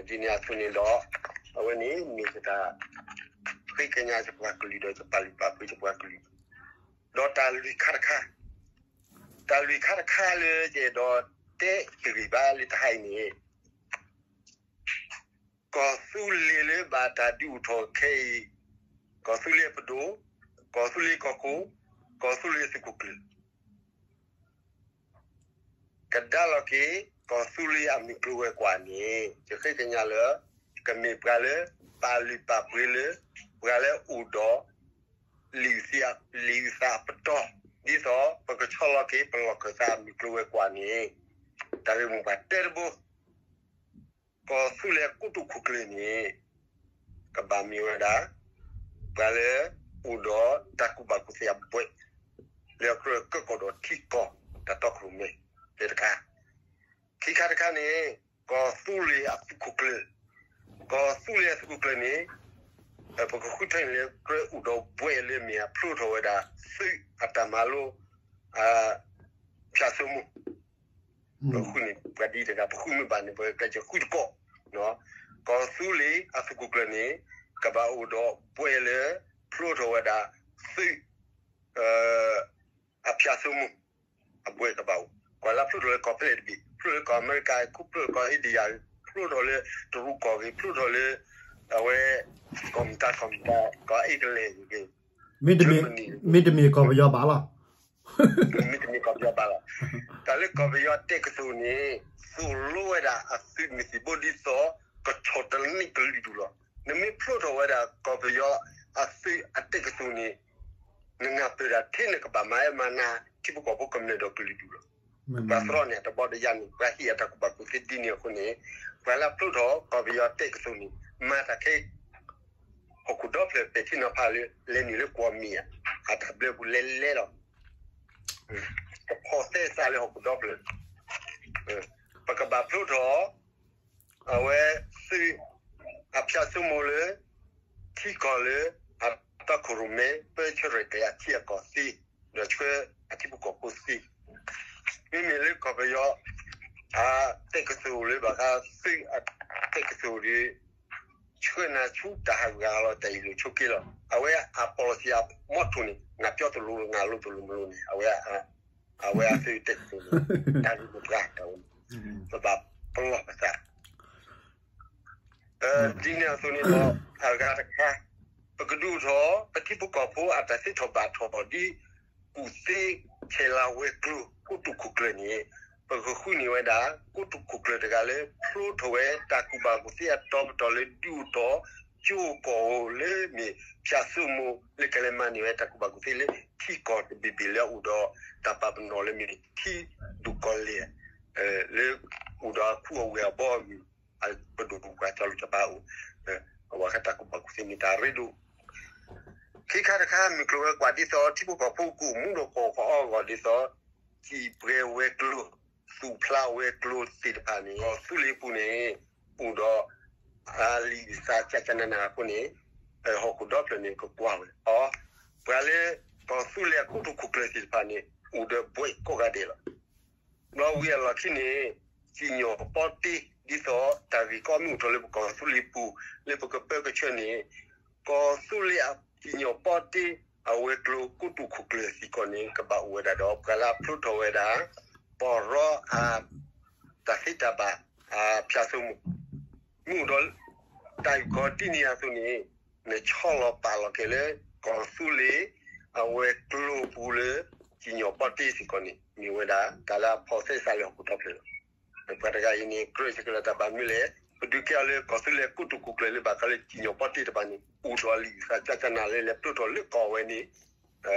ဒ်န့ၣ်အသိးန့ၣ်ဒီး အဝဲန့ၣ်မ့ၢ်ယတၢ်ဃ့ကညးယပှၤကလုာ်ဒီးယပာ်လုၢ်ပာ်ပှ့ၤယပှၤကလုာ် ဒီးတၢ်လွံၢ်ခါတခါ တၢ်လွံၢ်ခါတခါလၢယအဲၣ်ဒိးတဲတဂ့ၤဘၣ်လၢတဟါအံၤန့ၣ် ကီၢ်သူလ့ၤလၢဘၣ်တၢ်ဒုးအိၣ်ထီၣ်ခဲအံၤ, ကီၢ်သူလ့ၤအပဒိၣ်, ကီၢ်သူလ့ၤကီၢ်ခိၣ်, ကီၢ်သူလ့ၤအသုးခိၣ်ကျၢၢ် ကဒါလီၤက့ၤ ကီၢ်သူလ့ၤအမုၢ်ကျိၤဝဲၤကွာ်န့ၣ် ယဃ့ကညးလၢ ကမ့ၢ်ပှၤလၢ ပာ်လုၢ်ပာ်ပှ့ၤလၢ ပှၤလၢအိၣ်ဒီး လံာ်အုၣ်သးအပတီၢ် ဒ်သိး ပကဆီလီၤက့ၤပလီၢ်ခၢၣ်သးအမုၢ်ကျိၤဝဲၤကွာ်န့ၣ် တၢ်ဂ့ၢ်မိၢ်ပှၢ်တဲတဘိ ကီၢ်သူလ့ၤအကိတိာ်ခိၣ်ကျၢၢ်န့ၣ် ကဘၣ်မ့ၢ်ဝဲဒၣ် ပှၤလၢအိၣ်ဒီးတၢ်ကူၣ်ဘၣ်ကူၣ်သ့အဘှဲၣ် လၢအကြၢးကၢၢ်ကီၢ်ဒီးထံကီၢ်တၢ်တီခိၣ်ရိၣ်မဲ လၢတခါ ခံခါတခါန့ၣ် ကီၢ်သူလ့ၤအသုးခိၣ်ကျၢၢ် ကီၢ်သူလ့ၤအသုးခိၣ်ကျၢၢ်န့ၣ် ပကဃုထၢန့ၣ်လၢကြၢးအိၣ်ဒီးဘှဲၣ်လၢမ့ၢ်အဖျိထီၣ်ဝဲဒၣ် သုးအတၢ်မၤလိ ဖၠၣ်စိမိၣ် ပဃုန့ၣ် ပှၤဒ်တဂၤ ပဃုမ့ၢ်ဘၣ်န့ၣ် ပကကျဲးစၢးဃုတကီၢ်, ကီၢ်သူလ့ၤအသုးခိၣ်ကျၢၢ်န့ၣ် ကဘၣ်အိၣ်ဒီးဘှဲၣ်လၢ ဖျိထီၣ်ဝဲဒၣ် သုး အဖၠၣ်စိမိၣ် အဘှဲၣ်ကဘၣ်အိၣ်, ကွၢ်လၢဖျိထီၣ်လၢကီၢ်ဖဲလဲၣ်တဘ့ၣ်, ဖျိထီၣ်လၢကီၢ်အမဲရကၤ, ဖျိထီၣ်လၢကီၢ်အ့ဒံယါ, ဖျိထီၣ်လၢတရူးကီၢ်ဂ့ၤ, ဖျိထီၣ်လၢ အဝဲ ကီၢ်မတၤကီၢ်မတၤ ကီၢ်အ့ကလဲၢ်ဂ့ၤ မ့တမ့ၢ်ကီၢ်ပယီၤဘၣ်လီၤ. မ့တမ့ၢ်ကီၢ်ပယီၤဘၣ်လီၤ. တၢ်လၢကီၢ်ပယီၤတဲကသိးန့ၣ် သိၣ်လိဝဲဒၣ်အသုးမုၢ်သံၣ်ဘိဒ်သိး ကဆီၣ်တနံၣ်ကလုာ်ဒူၣ်လီၤ. နမ့ၢ်ဖျိထီၣ်ဝဲဒၣ်ကီၢ်ပယီၤအသုးအတဲကသိးန့ၣ် နနၢ်ပၢၢ်ဒၣ်ထဲနကဘၣ်မၤအၢမၤနး ထံဖိကီၢ်ဖိကမျၢၢ်ဒီးကလုာ်ဒူၣ်လီၤ. ပှၤသရီန့ၣ် အတဘီတယါန့ၣ် ပှၤဟ့ၣ်အတၢ်ကူၣ်ဘၣ်ကူၣ်သ့ဒ်န့ၣ်အဃိန့ၣ် ပှၤလၢအဖျိထီၣ်ကီၢ်ပယီၤတဲကသိးန့ၣ် မၤတၢ်ခဲ ဟီၣ်ခိၣ်ဒီဖျၢၣ်ပဲာ်ထံနီၤဖးလၢ လဲၤနုာ်လၢကွီၢ်မံၤဧါ, အတၢ်ဘျၢပူၤလဲၤလဲၤလီၤ. ကဖီၣ်သဲစးလၢဟီၣ်ခိၣ်ဒီဖျၢၣ်, ပကဘၣ်ဖျိထီၣ် အဝဲသုး အဖၠၣ်စိမိၣ်လၢ ထံကီၢ်လၢ အတီခိၣ်ရိၣ်မဲ ပၢဆှၢရဲၣ်ကျဲၤအထံအကီၢ်သ့, ဒီးဆှၢအထံဖိကီၢ်ဖိသ့ မ့မ့ၢ်လၢကီၢ်ပယီၤ အတဲကသိးလၢဘၣ်ဃးသုး အတဲကသိးဒီး ဆှၢနၤဆူတၢ်ဟးဂူာ်ဟးဂီၤလီၤ တၢ်အ့ၣ်လိာ်ဆိးက့လီၤ. အဝဲအ policy အ motto န့ၣ် နၤပျီတလိၤ နၤလိၤတလိၤမလိၤန့ၣ် အဝဲ အဝဲအသုးတဲကသိးန့ၣ် တၢ်ဂ့ၢ်မိၢ်ပှၢ်တၢ်အိၣ်န့ၣ် ပဘၣ်ပလီၢ်ပသး ဒ်န့ၣ်အသိးန့ၣ်ဒီး အဂၤတခါ ပကဒုးအိၣ်ထီၣ် ပထံဖိကီၢ်ဖိအတၢ်သ့ထီၣ်ဘၣ်ထီၣ်ဒ် ကူၣ်သ့ဆဲးလၤဝဲၤကျိၤ ကိတိာ်ခိၣ်ကျၢၢ်န့ၣ် ပကဃုန့ၢ်ဝဲဒၣ် ကိတိာ်ခိၣ်ကျၢၢ်တဂၤလၢ ဖျိထီၣ်ဝဲတၢ်ကူၣ်ဘၣ်ကူၣ်သ့အတီၤပတီၢ်လၢဒုးအိၣ်ထီၣ် ကၠိကီၢ်ဧိၤလၢမ့ၢ်ဖၠၣ်စိမိၣ် လၢကလဲၤမၤန့ၢ်ဝဲတၢ်ကူၣ်ဘၣ်ကူၣ်သ့လၢ ထံကီၢ်တဘ့ၣ်ဘ့ၣ်လၢအအိၣ်ဒီး တၢ်ပာ်ပနီၣ်လၢမ့ၢ်ထံဒိၣ်ကီၢ်လဲၢ် လၢအိၣ်ဒီးအခူအဝဲၢ်အဘီအမုၢ် ပဒိၣ်ပပှၢ်တၢ်လီၢ်တၢ်ပာ်အိၣ် အဝဲတၢ်ကူၣ်ဘၣ်ကူၣ်သ့မ့ၢ်တၢ်ရ့ဒိၣ် ခံခါတခါ မုၢ်ကျိၤဝဲၤကွာ်ဒ်သိး ထံဖိကီၢ်ဖိကအိၣ်မူဒီးကီၢ်ကအီအဂီၢ်ဒ်သိး စံၣ်ပှဲၤဝဲၤကျိၤ သူၣ်ဖျါဝဲၤကျိၤသ့ၣ်တဖၣ်န့ၣ် ကီၢ်သူလ့ၤအပူၤန့ၣ် အိၣ်ဒီး အလံာ်အုၣ်သးကၠးကၠးနးနးအဃိန့ၣ် ဟီၣ်ခိၣ်ဒီဖျၢၣ်န့ၣ် ကကွၢ်ဝဲအီၤ ပှၤလၢ ကီၢ်သူလ့ၤအကိတိာ်ခိၣ်ကျၢၢ်သ့ၣ်တဖၣ်န့ၣ် အိၣ်ဒီးဘှဲၣ်ကိးဂၤဒဲးလီၤ. ဒီးဝံၤအလီၢ်ခံန့ၣ် စံၣ်ညီၣ်ပီတ့ ဒ်သိးတၢ်ဂ့ၢ်ကီမ့ၢ်အိၣ်ထီၣ်လၢပကီၢ်သူလ့ၤပူၤ လၢပကပၢကဆှၢန့ၣ် ကီၢ်သူလ့ၤအစံၣ်ညီၣ်ပီတ့ အဝဲၤကျိၤကိတိာ်ခိၣ်ကျၢၢ်စ့ၢ်ကီးန့ၣ် ကဘၣ်အိၣ်ဝဲဒၣ်ဒီး ပှၤလၢအဖျိထီၣ်ဝဲဒၣ် ပီၢ်ရီအ တၢ်သ့တၢ်ဘၣ် အဖၠၣ်စိမိၣ် မ့ၢ်အိၣ်ဒီး တၢ်ဂ့ၢ်ကီဒ်န့ၣ်အသိးန့ၣ် နဆီလီၤပာ်လီၤက့ၤလၢ ကီၢ်သူလ့ၤ အဝဲၤကျိၤပူၤလၢ စံၣ်ညီၣ်ပီၣ်တ့စ့ၢ်ကီးန့ၣ် မ့ၢ်ဝဲဒၣ် တၢ်လၢအဖီၣ်သဲစးလၢဟီၣ်ခိၣ်ဒီဖျၢၣ်လီၤ. ပှၤတဂၤအံၤန့ၣ် ကြၢးစ့ၢ်ကီးလၢတၢ်ဘၣ်မနုၤလဲၣ်, ပဒုးကဲအီၤလၢကီၢ်သူလ့ၤကိတိာ်ခိၣ်ကျၢၢ်လၢ ဘၣ်ဃးလၢစံၣ်ညီၣ်ပီၣ်တ့တဖၣ်န့ၣ် အိၣ်ဒီးလံာ်သးကၢ်ကၢ်နၤလၢ လဲၤပျိးထီၣ်လၢကီၢ်ဝဲန့ၣ်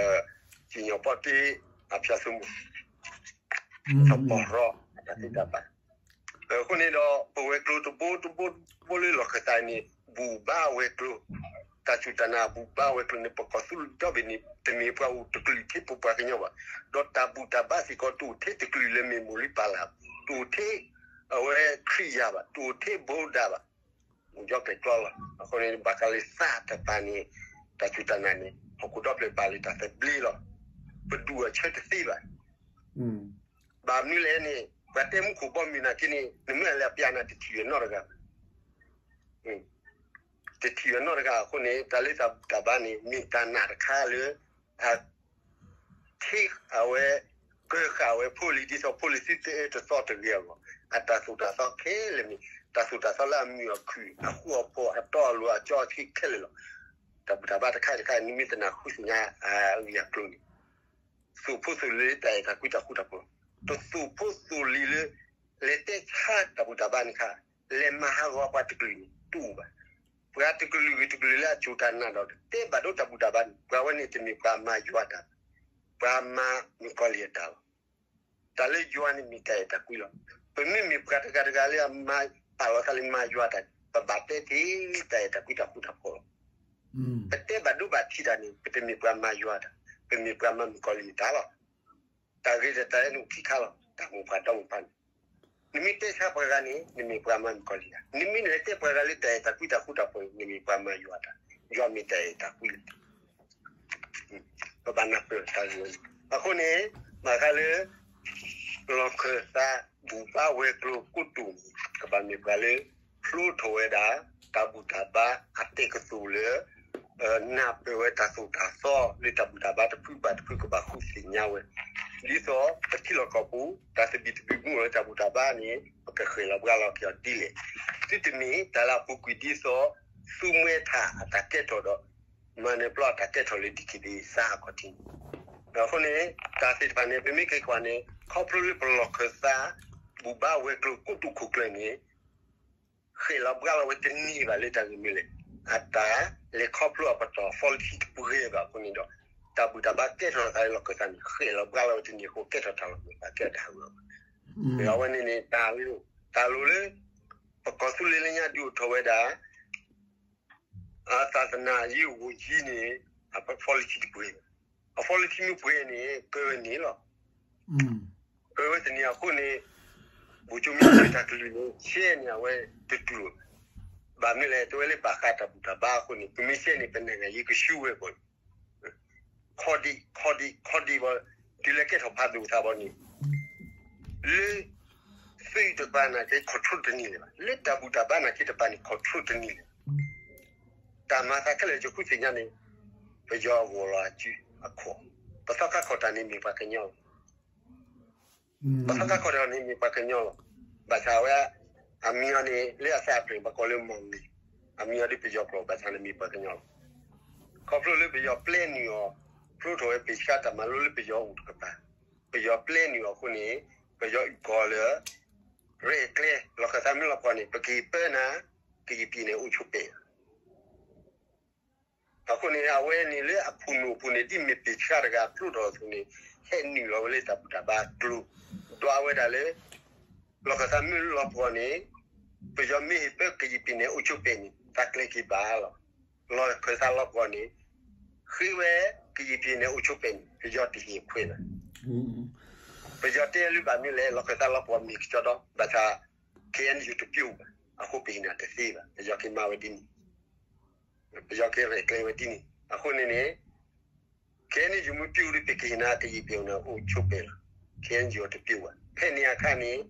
စံၣ်ညီၣ်ပီၣ်တ့ အဖၠၣ်စိမိၣ် သပီၤရီ အတၢ်သ့တၢ်ဘၣ်. အဃိန့ၣ်ဒီး ပဝဲၤကျိၤတဘိတဘိတဘိလၢလီၢ်ခၢၣ်သးန့ၣ် ဘူၣ်ဘါဝဲၤကျိၤ, တၢ်စူၢ်တၢ်နာ်ဘူၣ်ဘါဝဲၤကျိၤန့ၣ် ပကီၢ်သူလ့ၤဒီဘ့ၣ်န့ၣ် တမ့ၢ်ပှၤအိၣ်တကလုာ်ထဲပပှၤကညီဘၣ်, ဒီးတၢ်ဘူၣ်တၢ်ဘါစ့ၢ်ကီး တအိၣ်ထဲတကလုာ်လၢမ့ၢ်မိၢ်လံပၢ်လၢ်, တအိၣ်ထဲ အဝဲခရံာ်ယာ်ဘၣ်, တအိၣ်ထဲဘူးဒါဘၣ်, အိၣ်ကၠီကျဲၤကျီလီၤ. အဃိန့ၣ် ဘၣ်ဃးလၢသးတပၤန့ၣ် တၢ်စူၢ်တၢ်နာ်န့ၣ် ဟီၣ်ခိၣ်ဒီဖျၢၣ်ပာ်လၢတၢ်သဘျ့လီၤ. ပဒူၣ်အဆၢတသ့ဘၣ်. ဘၣ်မနုၤလဲၣ်န့ၣ် ပှၤတဲမူခိၣ်ဘီမုၢ်နာ်က့န့ၣ် နမ့ၢ်အလဲၤပျးနၤတထံၣ်ဝဲနီတဂၤဘၣ်. တထံၣ်ဝဲနီတဂၤအဃိန့ၣ် တၢ်လၢတၢ်ဘူၣ်တၢ်ဘါန့ၣ် မ့ၢ်တၢ်နာ်တခါလၢ အ ထံ အဝဲ ကၢဃာ်ဝဲဖိလံၤ ဒ်သိးဖိလံၤသုတအၢတသီတဂ့ၤအဂီၢ်, အတၢ်သိၣ်တၢ်သီခဲလၢာ်မ့ၢ် တၢ်သိၣ်တၢ်သီလၢအမုာ်အခုၣ် အဃူအဖိး အတီအလိၤအကၠီအဆံခဲလၢာ်လီၤ. တၢ်ဘူၣ်တၢ်ဘါတခါတခါ နမ့ၢ်တနၢ်ဟူသ့ၣ်ညါအဂ့ၢ်အကျိၤန့ၣ် သိၣ်ဖိသိၣ်လံၤလၢတၢ်အဲၣ်တၢ်ကွံတၢ်ဃူတၢ်ဖိးလီၤ. တသိၣ်ဖိသိၣ်လံၤလၢ လဲၤတဲဆါတၢ်ဘူၣ်တၢ်ဘါန့ၣ်ခါ, လဲၤမၤဟးဂီၤပှၤတကလုာ်န့ၣ် တအိၣ်ဘၣ်. ပှၤတကလုာ်ဂ့ၤတကလုာ်လၢအစူၢ်တၢ်နာ်ဒီး တဲဘၣ်ဒိတၢ်ဘူၣ်တၢ်ဘါန့ၣ် ပှၤဝဲန့ၣ်တမ့ၢ်ပှၤမၤယွၤတၢ်ဘၣ်, ပှၤမၤမုၣ်ကီၤလံၢ်အတၢ်လီၤ. တၢ်လၢယွၤန့ၣ်မ့ၢ်တၢ်အဲၣ်တၢ်ကွံလီၤ. ပမ့မ့ၢ်ပှၤတဂၤတဂၤလၢအမၤပာ်လီၤသးလၢမၤယွၤတၢ်န့ၣ် ပဘၣ်တဲတ့ၢ်တၢ်အဲၣ်တၢ်ကွံတၢ်ဃူတၢ်ဖိးလီၤ. ပတဲဘၣ်ဒိဘၣ်ထံးတၢ်န့ၣ် ပတမ့ၢ်ပှၤမၤယွၤတၢ်, ပမ့ၢ်ပှၤမၤမုၣ်ကီၤလံၢ်အတၢ်လီၤ. တၢ်ဂ့ၤဒီးတၢ်အဲၣ်န့ၣ်အိၣ်ခံခါလီၤ. တၢ်မိၢ်ပှၢ်ဒီမိၢ်ပှၢ်န့ၣ် နမ့ၢ်တဲဆါပှၤဂၤန့ၣ် နမ့ၢ်ပှၤမၤမုၣ်ကီၤလံၢ်တၢ်, နမ့ၢ်လဲၤတဲပှၤဂၤလၢတၢ်အဲၣ်တၢ်ကွံတၢ်ဃူတၢ်ဖိးန့ၣ် နမ့ၢ်ပှၤမၤယွၤတၢ်, ယွၤမ့ၢ်တၢ်အဲၣ်တၢ်ကွံလီၤ. ပဘၣ်နၢ်ပၢၢ်တၢ်ဂ့ၢ်ဝဲန့ၣ် အဃိန့ၣ် ဘၣ်ဃးလၢ လီၢ်ခၢၣ်သး ဘူၣ်ဘါဝဲၤကျိၤကိတိာ်န့ၣ် ကဘၣ်မ့ၢ်ပှၤလၢ ဖျိထီၣ်ဝဲဒၣ် တၢ်ဘူၣ်တၢ်ဘါအတဲာ်ကသိၣ်လၢ နၢ်ပၢၢ်ဝဲတၢ်သိၣ်တၢ်သီလၢတၢ်ဘူၣ်တၢ်ဘါတဖုဘၣ်တဖုကဘၣ်ဃုသ့ၣ်ညါဝဲ, ဒ်သိးပထံလီၢ်ကီၢ်ပူၤ တၢ်သဘံၣ်သဘုၣ်မုၢ်လၢတၢ်ဘူၣ်တၢ်ဘါန့ၣ် ပကဃဲၢ်လီၤဘှါလီၤက့ၤအီၤဒ်လဲၣ်. သုတမ့ၢ်တၢ်လၢအပူၤကွံာ်ဒ်သိး သူမှဲထၣ်အတၢ်ကဲထီၣ်ဒီး မၤနၢၤပျီအတၢ်ကဲထီၣ်လၢ ဒံၣ်ခ့ၣ်ဒ့ စါအခီၣ်ထံးန့ၣ်, အဃိန့ၣ် တၢ်သ့ၣ်တဖၣ်န့ၣ် ပမ့ၢ်က့ၤကွၢ်န့ၣ် ခီဖျိလၢပလီၢ်ခၢၣ်သး ဘူၣ်ဘါဝဲၤကျိၤကိတိာ်ခိၣ်ကျၢၢ်န့ၣ် ဃဲၢ်လီၤဘှါလီၤဝဲတန့ၢ်ဘၣ်လၢတၢ်ဂ့ၢ်မနုၤလဲၣ်. အတၢ်လဲၤခီဖျိအပတီၢ် authority တပှဲၤဘၣ်အဃိန့ၣ်ဒီး တၢ်ဘူၣ်တၢ်ဘါကဲထီၣ်သးလၢလီၢ်ခၢၣ်သးန့ၣ် ဃဲၢ်လီၤဘှါလီၤဝဲတန့ၢ်အဃိ ကဲထီၣ်တၢ်လီၤမုၢ်ဘၣ် ကဲထီၣ်တၢ်ဟးဂီၤဘၣ်. အဝဲန့ၣ်န့ၣ် တၢ်လိၤ တၢ်လိၤလၢ ပကီၢ်သူလ့ၤလၢညါဒုးအိၣ်ထီၣ်ဝဲဒၣ် အသးသနၢ်ယံၤဂိၢ်ယံၤန့ၣ် အ authority တပှဲၤဘၣ်. authority မ့ၢ်ပှဲၤန့ၣ် ကဲဝဲန့ၣ်လီၤ. ကဲဝဲတန့ၢ်အဃိန့ၣ် ဗိုလ်ချုပ်မှူးကြီး တၢ်ကလုၢ်န့ၣ် ရှဲန့ၢ်အဝဲတတူၢ်လိာ်ဘၣ်. ဘၣ်မနုၤလဲၣ် တဲဝဲလၢဘၣ်ဃးတၢ်ဘူၣ်တၢ်ဘါအဃိန့ၣ် ပမ့ၢ်ရှဲန့ၣ် ပနံၣ်ယံၤကဆူဝဲအဂီၢ်န့ၣ် ခီဒံး ခီဒံး ခီဒံးဘၣ် တုၤလၢကဲထီၣ်ဖးဒိၣ်သးဘၣ်န့ၣ် လၢ သုးတကပၤနာ်က့ control တန့ၢ်လၢၤဘၣ်. လၢတၢ်ဘူၣ်တၢ်ဘါနာ်က့တကပၤန့ၣ် control တန့ၢ်လၢၤဘၣ်. တၢ်မၤသးခဲလၢာ် ယဃုသ့ၣ်ညါန့ၣ် ပယီၤအဂီၢ်လီၤအစုအခီၣ်, ပသီခါခီၣ်တၢ်န့ၣ်မ့ၢ်ပှၤကညီလီၤ. ပသီခါခီၣ်တၢ်န့ၣ်မ့ၢ်ပှၤကညီလီၤ. ဘၣ်ဆၣ်ဝဲ အမံၤအီၤန့ၣ် လၢအသးအပျ့ၤ ပကိးလၢမီၢ်မံၤ, အမံၤအီၤဒ်ပယီၤကျိာ် ဘၣ်ဆၣ်န့ၣ်မ့ၢ်ပှၤကညီလီၤ. ခီဖျိလၢပယီၤပျဲနုာ်အီၤ, ဖျိထီၣ်ဝဲပ့ၢ်ဆှါတၢ်မၤလိလၢပယီၤအိၣ်တကပၤ, ပယီၤပျဲနုာ်အီၤအဃိန့ၣ် ပယီၤအုၣ်ကီၤလၢ ရဲၣ်ကျဲၤ လီၢ်ခၢၣ်သးမ့ၢ်လီၤပှီၢ်န့ၣ် ပက့ၤပၢနၤ ကယံၣ်ပံၤန့ၣ်အိၣ်ဆိးပဲာ် အဃိန့ၣ် အဝဲန့ၣ်လၢအဖုၣ်နူၢ်အပူၤန့ၣ် ဒ်မ့ၢ်ပ့ၢ်ဆှါတဂၤဖျိထီၣ်အသိးန့ၣ် ဟဲနုာ်လီၤဝဲလၢတၢ်ဘူၣ်တၢ်ဘါကျိၤ, ဒွးဝဲဒၣ်လၢ လီၢ်ခၢၣ်သးမ့ၢ်လီၤပှီၢ်န့ၣ် ပယီၤမ့ၢ်ဟ့ၣ်ပၢကယံၣ်ပံၤန့ၣ် အိၣ်ဆိးပဲာ်န့ၣ် သးကျဲၤက့ၤဘၣ်လီၤ. လီၢ်ခၢၣ်သးလီၤပှီၢ်န့ၣ် ဃ့ဝဲကယံၣ်ပံၤန့ၣ် အိၣ်ဆိးပဲာ်န့ၣ် ပယီၤတဟ့ၣ်အခွဲးဘၣ်. ပယီၤတဲလၢဘၣ်မနုၤလဲၣ် လီၢ်ခၢၣ်သးလီၤပှီၢ်မ့ၢ်ကစီဒီ ဘၣ်ဆၣ် ခဲအံၤ ယိၤတပျိၢ်ဘၣ်, အဃိပဟ့ၣ်နၤတသ့ဘၣ်, ပယီၤက့ၤမၤဝဲဒ်န့ၣ်, ပယီၤက့ၤရဲၣ်ကျဲၤဝဲဒ်န့ၣ်, အဃိန့ၣ်န့ၣ် ခဲအံၤ ယိၤမ့ၢ်ပျိၢ်ဒီး ပကဟ့ၣ်နၤကယံၣ်ပံၤန့ၣ် အိၣ်ဆိးပဲာ်လီၤ, ခဲအံၤ ယိၤတပျိၢ်ဘၣ်. ဖဲန့ၣ်အခါန့ၣ်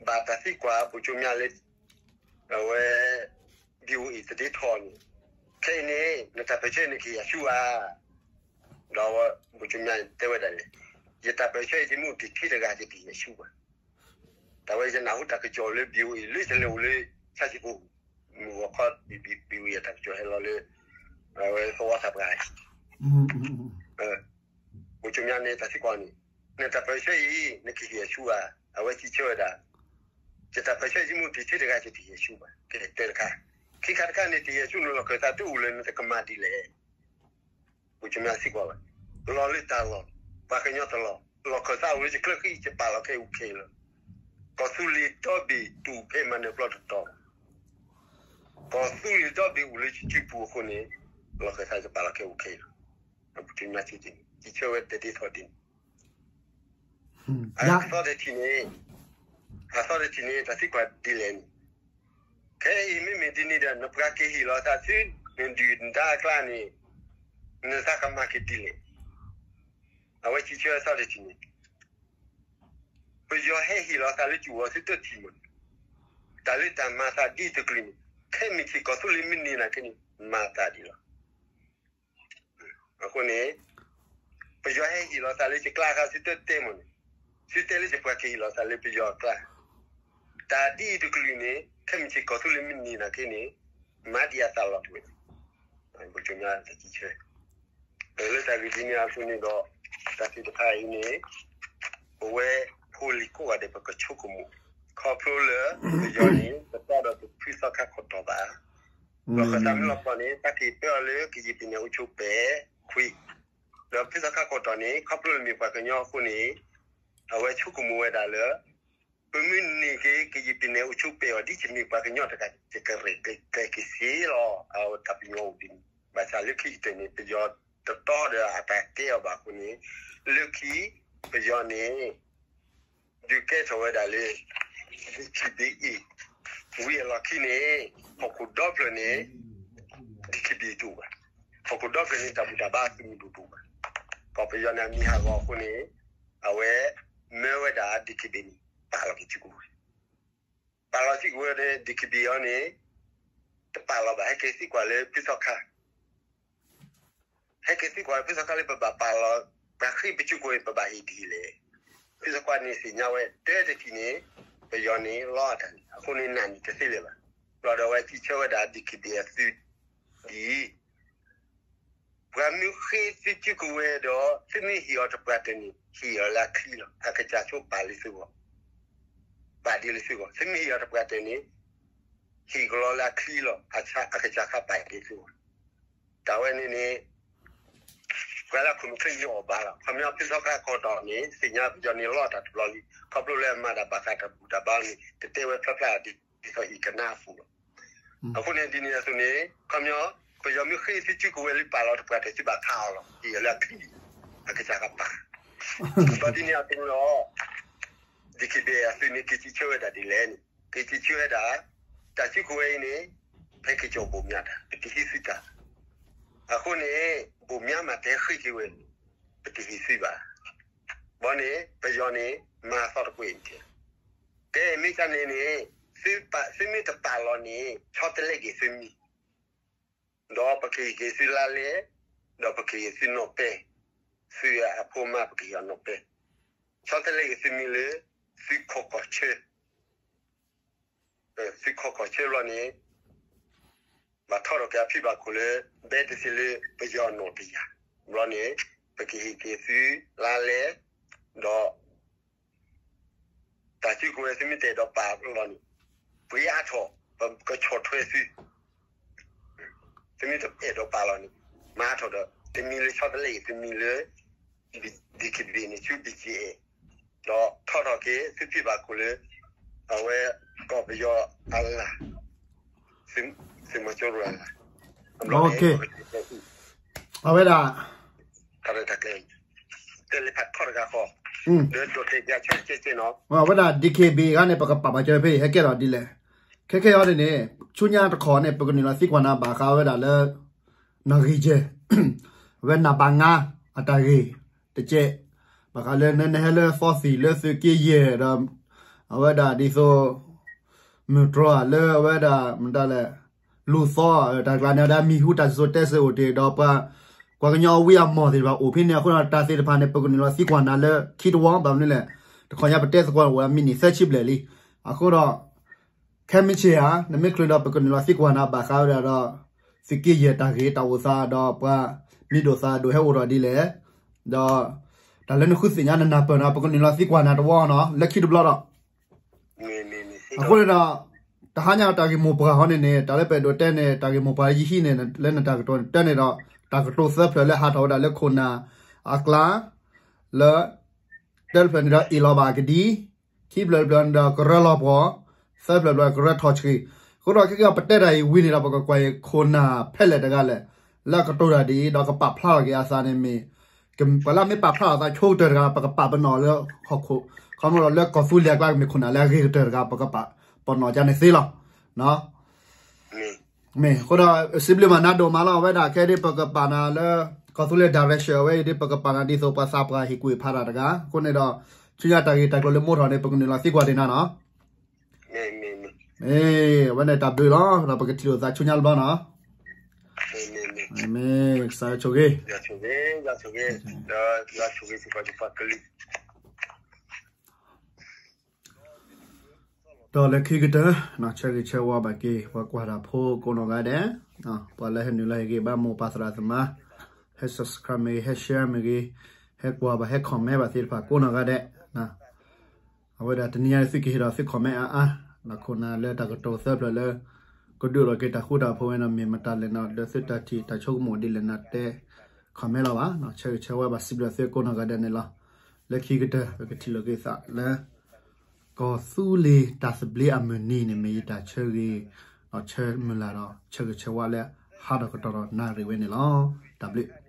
ဘၣ်တၢ်သံကွၢ် ဗိုလ်ချုပ်မြတ် လၢ အဝဲ VOA သဒ့ထီၣ်န့ၣ်, ခဲအံၤန့ၣ် နတၢ်ပၢၢ်ဆၢန့ၣ်ကဟ့ၣ်အဆူဧါ, ဒီး ဗိုလ်ချုပ်မြတ် တဲဝဲဒၣ်န့ၣ်, ယတၢ်ပၢၢ်ဆၢအံၤ ယမ့ၢ်အိၣ်တ့ၢ်ထဲတဂၤ ယကဟ့ၣ်အဆူဘၣ်. တၢ်ဝဲယနၢ်ဟူတၢ်ကစီၣ်လၢ VOA လၢယလဲၤအိၣ်လၢ ဆၣ်စံၣ်ကိၣ် မုၢ်ဂီၤခီ VOA အတၢ်ကစီၣ်ဟဲလီၤလၢ အဝဲသဝီသးပှၢ် အိၣ်ကၠိမးန့ၣ် တၢ်သံကွၢ်န့ၣ်, နတၢ်ပၢၢ်ဆၢအံၤ နကဟ့ၣ်အဆူဧါ, အဝဲစံးဆၢဝဲဒၣ်, ယတၢ်ပၢၢ်ဆၢယမူတံၢ်ထဲတဂၤ ယတဟ့ၣ်အဆူဘၣ်, ကတဲတခါ, ခံခါတခါန့ၣ် တဟ့ၣ်အဆူန့ၣ် လီၢ်ခၢၣ်သးတအိၣ်လၢနတကမၤဒ်လဲၣ်. အိၣ်ကၠိမးသံကွၢ်ဝဲ, လီၢ်လၢတၢ်လီၢ်, ပှၤကညီတလီၢ်, လီၢ်ခၢၣ်သးအိၣ်လၢယချၢဃံ ယပာ်လီၤခဲအံၤခဲအံၤလီၤ. ကီၢ်သူလ့ၤဒီဘ့ၣ်တူၢ်ဖဲမၤနၢၤပျီတတီၤ, ကီၢ်သူလ့ၤဒီဘ့ၣ်အိၣ်လၢယစုပူၤအဃိန့ၣ်, လီၢ်ခၢၣ်သးယပာ်လီၤခဲအံၤခဲအံၤလီၤ. ပထံၣ်မးစ့ၢ်ကီးန့ၣ် စံးဆၢဝဲတဲဒ်သိးဒ်န့ၣ်, အသီတထံၣ်န့ၣ်, အသီတထံၣ်န့ၣ် တၢ်သံကွၢ်ဒ်လဲၣ်န့ၣ်, ခဲအံၤမ့မ့ၢ်ဒ်န့ၣ်ဒီး နပှၤကဟ့ၣ်လီၤသးဆူ နဒုၣ်နဒါအကျါန့ၣ်, နသးကမၤက့ၤဒ်လဲၣ်. အဝဲစံးဆၢအသီတထံၣ်န့ၣ်, ပယီၤဟဲဟ့ၣ်လီၤသးလၢကၠူၣ်ဝီၤသုတထံၣ်မး, တၢ်လၢတၢ်မၤသးဒ်တကလုာ်န့ၣ် ခဲမုၢ်ဆ့ၣ်ကီၢ်သူလ့ၤမ့ၢ်န့ၢ်နၤခဲန့ၣ် မၤသးဒ်လီၤ. အဃိန့ၣ်, ပယီၤဟဲဟ့ၣ်လီၤသးလၢယကျါဃါ သုတတဲမးန့ၣ်, သုတဲလၢယပှၤကဟ့ၣ်လီၤသးလၢပယီၤအကျါ, တၢ်ဒ်အံၤတကလုာ်န့ၣ် ခဲမုၢ်ဆ့ၣ်ကီၢ်သူလ့ၤမ့ၢ်န့ၢ်နၤခဲန့ၣ်, မၤဒံးအသးလီၤတဝဲ, ပကၠိမးတၢ်စံးဆၢ လၢတၢ်ဂ့ၢ်ဒ်န့ၣ်အသိးန့ၣ်ဒီး, တၢ်သ့ၣ်တဖၣ်အံၤန့ၣ်, ပဝဲဖိလံၤကိးဂၤဒဲး ပကဆိကမိၣ်, ခီဖျိလၢ ပယီၤန့ၣ် ပတၢ်ဒီးပဖုသီခါခိၣ်တီၢ်ဘၣ်, ဒီးဃၣ်သးမ့ၢ်လီၤပှီၢ်န့ၣ် တၢ်က့ၤပၢအီၤလၢကယံာ်ပံၤနဲၣ်အိၣ်ဆူၣ်ပဲခွံ, ဒီးဖုသီခါခိၣ်တီၢ်န့ၣ် ခီဖျိလၢမ့ၢ်ပှၤကညီအဃိန့ၣ်, အဝဲဆိကမိၣ်ဝဲဒၣ်လၢ ပမ့ၢ်န့ၢ်က့ၤကယံာ်ပံၤနဲၣ်အိၣ်ဆူၣ်ပဲအီၤ ဒ်ယမ့ၢ်ပှၤကညီတဂၤ ယကရဲၣ်ကျဲၤက့ၤစ့လီၤ အတၢ်ပညိၣ်အိၣ်ဒ်န့ၣ်, ဘၣ်ဆၣ်လၢခံကတၢၢ်န့ၣ် ပယီၤတတီဒီးအတၢ်တဲအီၤဘၣ်အဃိန့ၣ်, လၢခံ ပယီၤန့ၣ် ဒုးကဲထီၣ်ဝဲဒၣ်လၢ ဒံၣ်ခံဘ့ၣ်အံၤ, ဝံၤအလီၢ်ခံန့ၣ် ဟီၣ်ခိၣ်ဒီဖျၢၣ်န့ၣ် ဒံၣ်ခံဘ့ၣ်တအိၣ်ဘၣ်, ဟီၣ်ခိၣ်ဒီဖျၢၣ်န့ၣ် တၢ်ဘူၣ်တၢ်ဘါသုးမုၢ်ဒိၣ်တအိၣ်ဘၣ်, ကီၢ်ပယီၤန့ၣ်အမံၤဟးဂီၤအဃိန့ၣ်, အဝဲ မၢဝဲဒၣ်ဒံၣ်ခံဘ့ၣ်န့ၣ် ပာ်လီၤက့ၤစုကဝဲၤ, ပာ်လီၤစုကဝဲၤန့ၣ် ဒံၣ်ခံဘ့ၣ်အံၤန့ၣ် တပာ်လီၤဘၣ် ဟဲက့ၤသံကွၢ်လၢဖုသီခါ ဟဲက့ၤသံကွၢ်ဖုသီခါလၢပဘၣ်ပာ်လီၤ, ပှၤဃ့ပစုကဝဲၤ ပဘၣ်ဟ့ၣ်ဒ်လဲၣ်. ဖုသီခါန့ၣ်သ့ၣ်ညါဝဲ တၢတထံၣ်န့ၣ် ပယီၤန့ၣ်လီအတၢ်န့ၣ် အဃိန့ၣ် နၢ်န့ၣ်တသ့လၢၤဘၣ်. ဘျီဒီးအဝဲစံးဆၢဝဲဒၣ် ဒံၣ်ခံဘ့ၣ်အသုးဒ်အံၤ, ပှၤမ့ၢ်ဃ့သုစုကဝဲၤဒီး သုမ့ၢ်ဟ့ၣ်အီၤတပှၢ်တၢၢ်န့ၣ် ဟ့ၣ်အီၤလၢအချံလီၤ. အကစၢ်ဆိပာ်လၢသုဂီၢ်, ပာ်ဒ်လၢသုဂီၢ်. သုမ့ၢ်ဟ့ၣ်အီၤတပှၢ်တၢၢ်န့ၣ် ဟ့ၣ်ကလီလၢအချံလီၤ. အကစၢ်ခါပာ်ဒ်သုဂီၢ်. တၢ်ဝဲန့ၣ်န့ၣ် ပှၤလၢအခိၣ်နူာ်ခဲအံၤန့ၣ်အီၣ်ဘၣ်လီၤ. ခီပညီ ဖုသီခါခိၣ်တီၢ်န့ၣ် သ့ၣ်ညါပယီၤန့ၣ်လီတၢ်တဘျီလံ. ခီဖျိလၢအမၤတၢ်ဘၣ်ဃးတၢ်ဘူၣ်တၢ်ဘါန့ၣ် တတဲဝဲဖျါဖျါဒ်သိးဟ့ၣ်ကနၣ်အပူၤလီၤ. အဃိန့ၣ်ဒ်န့ၣ်အသိးန့ၣ် ခီပညီ ပယီၤမ့ၢ်ဃ့သုစုကဝဲၤလၢပာ်လီၤတပှၢ်တၢၢ် သုဘၣ်ခးအီၤလီၤ. ဟ့ၣ်အီၤလၢအချံ, အကစၢ်ခါပာ်. ဒီးဒ်န့ၣ်အသိးန့ၣ်လီၤ ဒံၣ်ခံဘ့ၣ်အသုးန့ၣ် က့ၤစံးဆၢဝဲဒၣ်ဒ်လဲၣ်န့ၣ် က့ၤစံးဆၢဝဲဒၣ် တၢ်စုကဝဲၤအံၤန့ၣ် ဖဲက့ၤကၠီၣ်ဘိၣ်မၠးတၢ် ပတဟ့ၣ်သုတၢ်. အဃိန့ၣ် ဘိၣ်မၠးမးတဲဃ့က့ၤဝဲ ပတဟ့ၣ်သုဘၣ်. ဘီန့ၣ် ပယီၤန့ၣ် မၤသီတကွဲးအံၤတဲ, ကဲမ့ၢ်ကန့ၣ်န့ၣ် သုမ့ၢ်တပာ်လီၤန့ၣ် ဆီတလဲက့ၤသုမံၤ ဒီးပကဟ့ၣ်က့ၤသုလါလဲ, ဒီးပကဟ့ၣ်သုနီၣ်ပဲ, သုအဖိမါပကဟ့ၣ်အီၤနီၣ်ပဲ, ဆီတလဲက့ၤသုမံၤလၢ သုခိးကီၢ်ဆၢ, သုခိးကီၢ်ဆၢဘျီန့ၣ် ဘၣ်ထီၣ်ထီၣ်က့ၤအဖံဘၣ်ခိၣ်လၢ ဘဲတသ့လၢပယီၤနီၣ်တယၢ်, ဘျီန့ၣ် ပကဟ့ၣ်က့ၤသုလါလဲ, ဒီး တၢ်စုကဝဲၤသုမ့ၢ်တအဲၣ်ဒိးပာ်လီၤန့ၣ် ပှ့ၤအါထီၣ် ပကဆီၣ်ထွဲသု, သုမ့ၢ်တအဲၣ်ဒိးပာ်လီၤန့ၣ် မၤအါထီၣ်ဒီး တမံၤလၢဆီတလဲအံၤ တမံၤလၢ ဒံၣ်ခံဘ့ၣ်န့ၣ် ဆူ ဘီကၠ့အဲၣ်, ဒီးထီၣ်ထီၣ်က့ၤသုဖံဘၣ်ခိၣ်လၢ အဝဲကီၢ်ပယီၤအလၢ် သုးမီၤကၠိရိၤအလၢ်, အဝဲဒၣ် တၢ်လဲၤဖးထီတဂၤဃီ, ဒီးဒိးတဲပျးဆၢကဲကဲနီၤ, အဝဲဒၣ် ဒံၣ်ခံဘ့ၣ် ဂၤန့ၣ် ပကပာ်ပာ်ကၢဖဲအံၤ ဟဲကဲထီၣ်ဒ်လဲၣ်. ခဲခဲအံၤန့ၣ်န့ၣ် ဆူညါတခီန့ၣ် ပကနုာ်လီၤသံကွၢ်နၤဘၣ်ဃးဝဲဒၣ်လၢ နီၣ်ဂံၢ်ကဲၢ် အဝဲနၢ်ပၢၢ်ငါ အတၢ်ဂ့ၢ်တကဲး, ဘၣ်ဃးလၢနဟဲလၢသီသံၣ်လၢသုးက့ယဲၢ်ဒီး အဝဲဒၣ်ဒ်သိး မုၢ်တြီၤလၢအဝဲဒၣ် မတၤလဲၣ် လူၤသီ တၢ်ကျါန့ၣ် ဝဲဒၣ်မံၤဟူတၢ်စံၣ်စိၤတဲစိၤအိၣ်တ့ၢ်ဒီးပှၤ ပှၤကညီအဝံအမီၢ်သ့ၣ်တဖၣ်အိၣ်ဖဲန့ၣ်အဃိဒီး တၢ်သ့ၣ်တဖၣ်န့ၣ် ပကနုာ်လီၤသံကွၢ်နၤလၢခံတဝီ ဘၣ်မနုၤလဲၣ် တခီညါပတဲသကိးအိၣ်ဒၣ်မံးနံးသၢဆံဘျဲၣ်လံ. အဃိဒီး ခဲမုၢ်ဆ့ၣ်ဧါ နမ့ၢ်ချုးဒီးပကနုာ်လီၤသံကွၢ်နၤဘၣ်ဃးဝဲဒၣ်ဒီး သုးက့ယဲၢ်တၢ်ဂ့ၢ်တၢ်အိၣ်သးဒီးပှၤမံၤဒိၣ်သၣ်ဒိၣ်ဟဲအိၣ်ထီၣ်ဒ်လဲၣ်, ဒီး တၢ်လၢနဃုသ့ၣ်ညါနနၢ်ပၢၢ်န့ၣ် ပကနုာ်လီၤသံကွၢ်နၤတဝီနီၤ လၢခံတဘျီဒီး အဃိန့ၣ်ဒီး တဟါညါတၢ်ဂ့ၢ်မိၢ်ပှၢ်ဟီန့ၣ်န့ၣ် တၢ်လၢပအဲၣ်ဒိးတဲန့ၣ် တၢ်ဂ့ၢ်မိၢ်ပှၢ်ယဟံးန့ၣ် လၢနတၢ်ကတိၤန့ၣ် တဲန့ၣ်ဒီး တၢ်ကတိၤသၢဖျၢၣ်လၢဟးထီၣ်ဝဲဒၣ်လၢခိၣ်နၢ်အကျါ လၢ တၢတဖျၢၣ်န့ၣ်ဒီး အ့ၣ်လီၤဘၣ်အကဒံ, ခံဖျၢၣ်တဖျၢၣ်န့ၣ်ဒီး ကရၢလီၤပှီၢ်, သၢဖျၢၣ်တဖျၢၣ် ကရၢထီၣ်ဆှံ. အဃိဒီး ခဲကနံၣ်အံၤ ပတဲတၢ်အံၤဝံၤန့ၣ်ဒီး ပကကွၢ်အံၤခိၣ်နၢ်ဖဲလဲၣ်တဂၤလဲၣ် လၢအကတိၤတၢ်ဒ်အံၤ ဒီးကပာ်ဖျါထီၣ်က့ၤအသးန့ၣ်မ့ၢ် ပှၤလၢအမ့ၢ်ပာ်ဖျါထီၣ်အသးဆိကတၢၢ်တဂၤ ပကပာ်ပနီၣ်လၢဟီၣ်ခိၣ်, ခီဖျိဒီးလၢကီၢ်သူလ့ၤအကျါ မ့ၢ်ခိၣ်နၢ်လၢအဂ့ၤကတၢၢ်တဂၤ ပကပာ်ပနီၣ်ကန့ၣ်သ့လီၤ. မ့ၢ်အဃိဒီး စံးဘျုးမၤနၤဒိၣ်မးလီၤ. အဝဲဒၣ်ခဲဒ်ပကပာ်နၤလၢ ကီၢ်သူလ့ၤ direction အဝဲအံၤဒ် ပကပာ်နၤဒ်သိးပှၤသးပှၢ်ဟ့ၣ်ကူၣ်ဖးတၢ်တဂၤ အဃိန့ၣ်ဒီး ဆူညါတၢ်ဂ့ၢ်တၢ်ကျိၤလၢမိၢ်ထီၣ်န့ၣ် ပကနုာ်လီၤသံကွၢ်ဒံးနၤနီၤ. မ့ၢ် အဝဲန့ၣ်တၢ်ဘျုးလီၤ. ဒီးပကထံၣ်လိာ်သးဆူညါတဘျီနီၤ. မ့ၢ် ကစၢ်ယွၤဆိၣ်ဂ့ၤ. ဒီးလၢခံကတၢၢ် ဆၢဂ့ၤဆၢဝါဘၣ်က့ၤ ပှၤကွၢ်တၢ်ဖိကိးနီၢ်ဂၤဒဲး, ပှၤလၢဟဲနုာ်လီၤဟ့ၣ်ဂံၢ်ဘါမိၢ်ပၢ်သရၣ်သမါ, ဟဲ subscribe မ့ၢ်ဂ့ၤ, ဟဲ share မ့ၢ်ဂ့ၤ, ဟဲကွၢ်ဘၣ် ဟဲ comment ဘၣ်သ့ၣ်တဖၣ်ကိးနီၢ်ဂၤဒဲး အဝဲဒၣ်တနံၤညါန့ၣ် သုကဟ့ၣ်ဒီးသု comment အါအါ, ဒီးခိၣ်နၢ်လၢတၢ်ကတိၤသၢဖျၢၣ်လၢ ကဒုးအိၣ်ထီၣ်က့ၤတၢ်ဃူတၢ်ဖိးဝဲန့ၣ် မ့ၢ်မတၤလဲၣ်န့ၣ် လၢသုတၢ်ထံၣ်တၢ်ဆိကမိၣ်ဒ်လဲၣ်န့ၣ် တဲ comment လီၤဘၣ်. ဆၢဂ့ၤဆၢဝါဘၣ်စံးဘျုးသုကိးနီၢ်ဂၤဒဲးန့ၣ်လီၤ. လၢခံကတၢၢ် ပကထံၣ်လိာ်က့ၤသးလၢ ကီၢ်သူလ့ၤတၢ်သဘျ့အမုၢ်နံၤန့ၣ် မ့ၢ်ယတၢ်ဆၢဂ့ၤ ဒီးဆၢမုၢ်လၢ်ဒီး ဆၢဂ့ၤဆၢဝါလၢဟးထီၣ်ကတီၢ်ဒီးနၣ်ရံၣ်ဝဲန့ၣ်လီၤ. တၢ်ဘျုး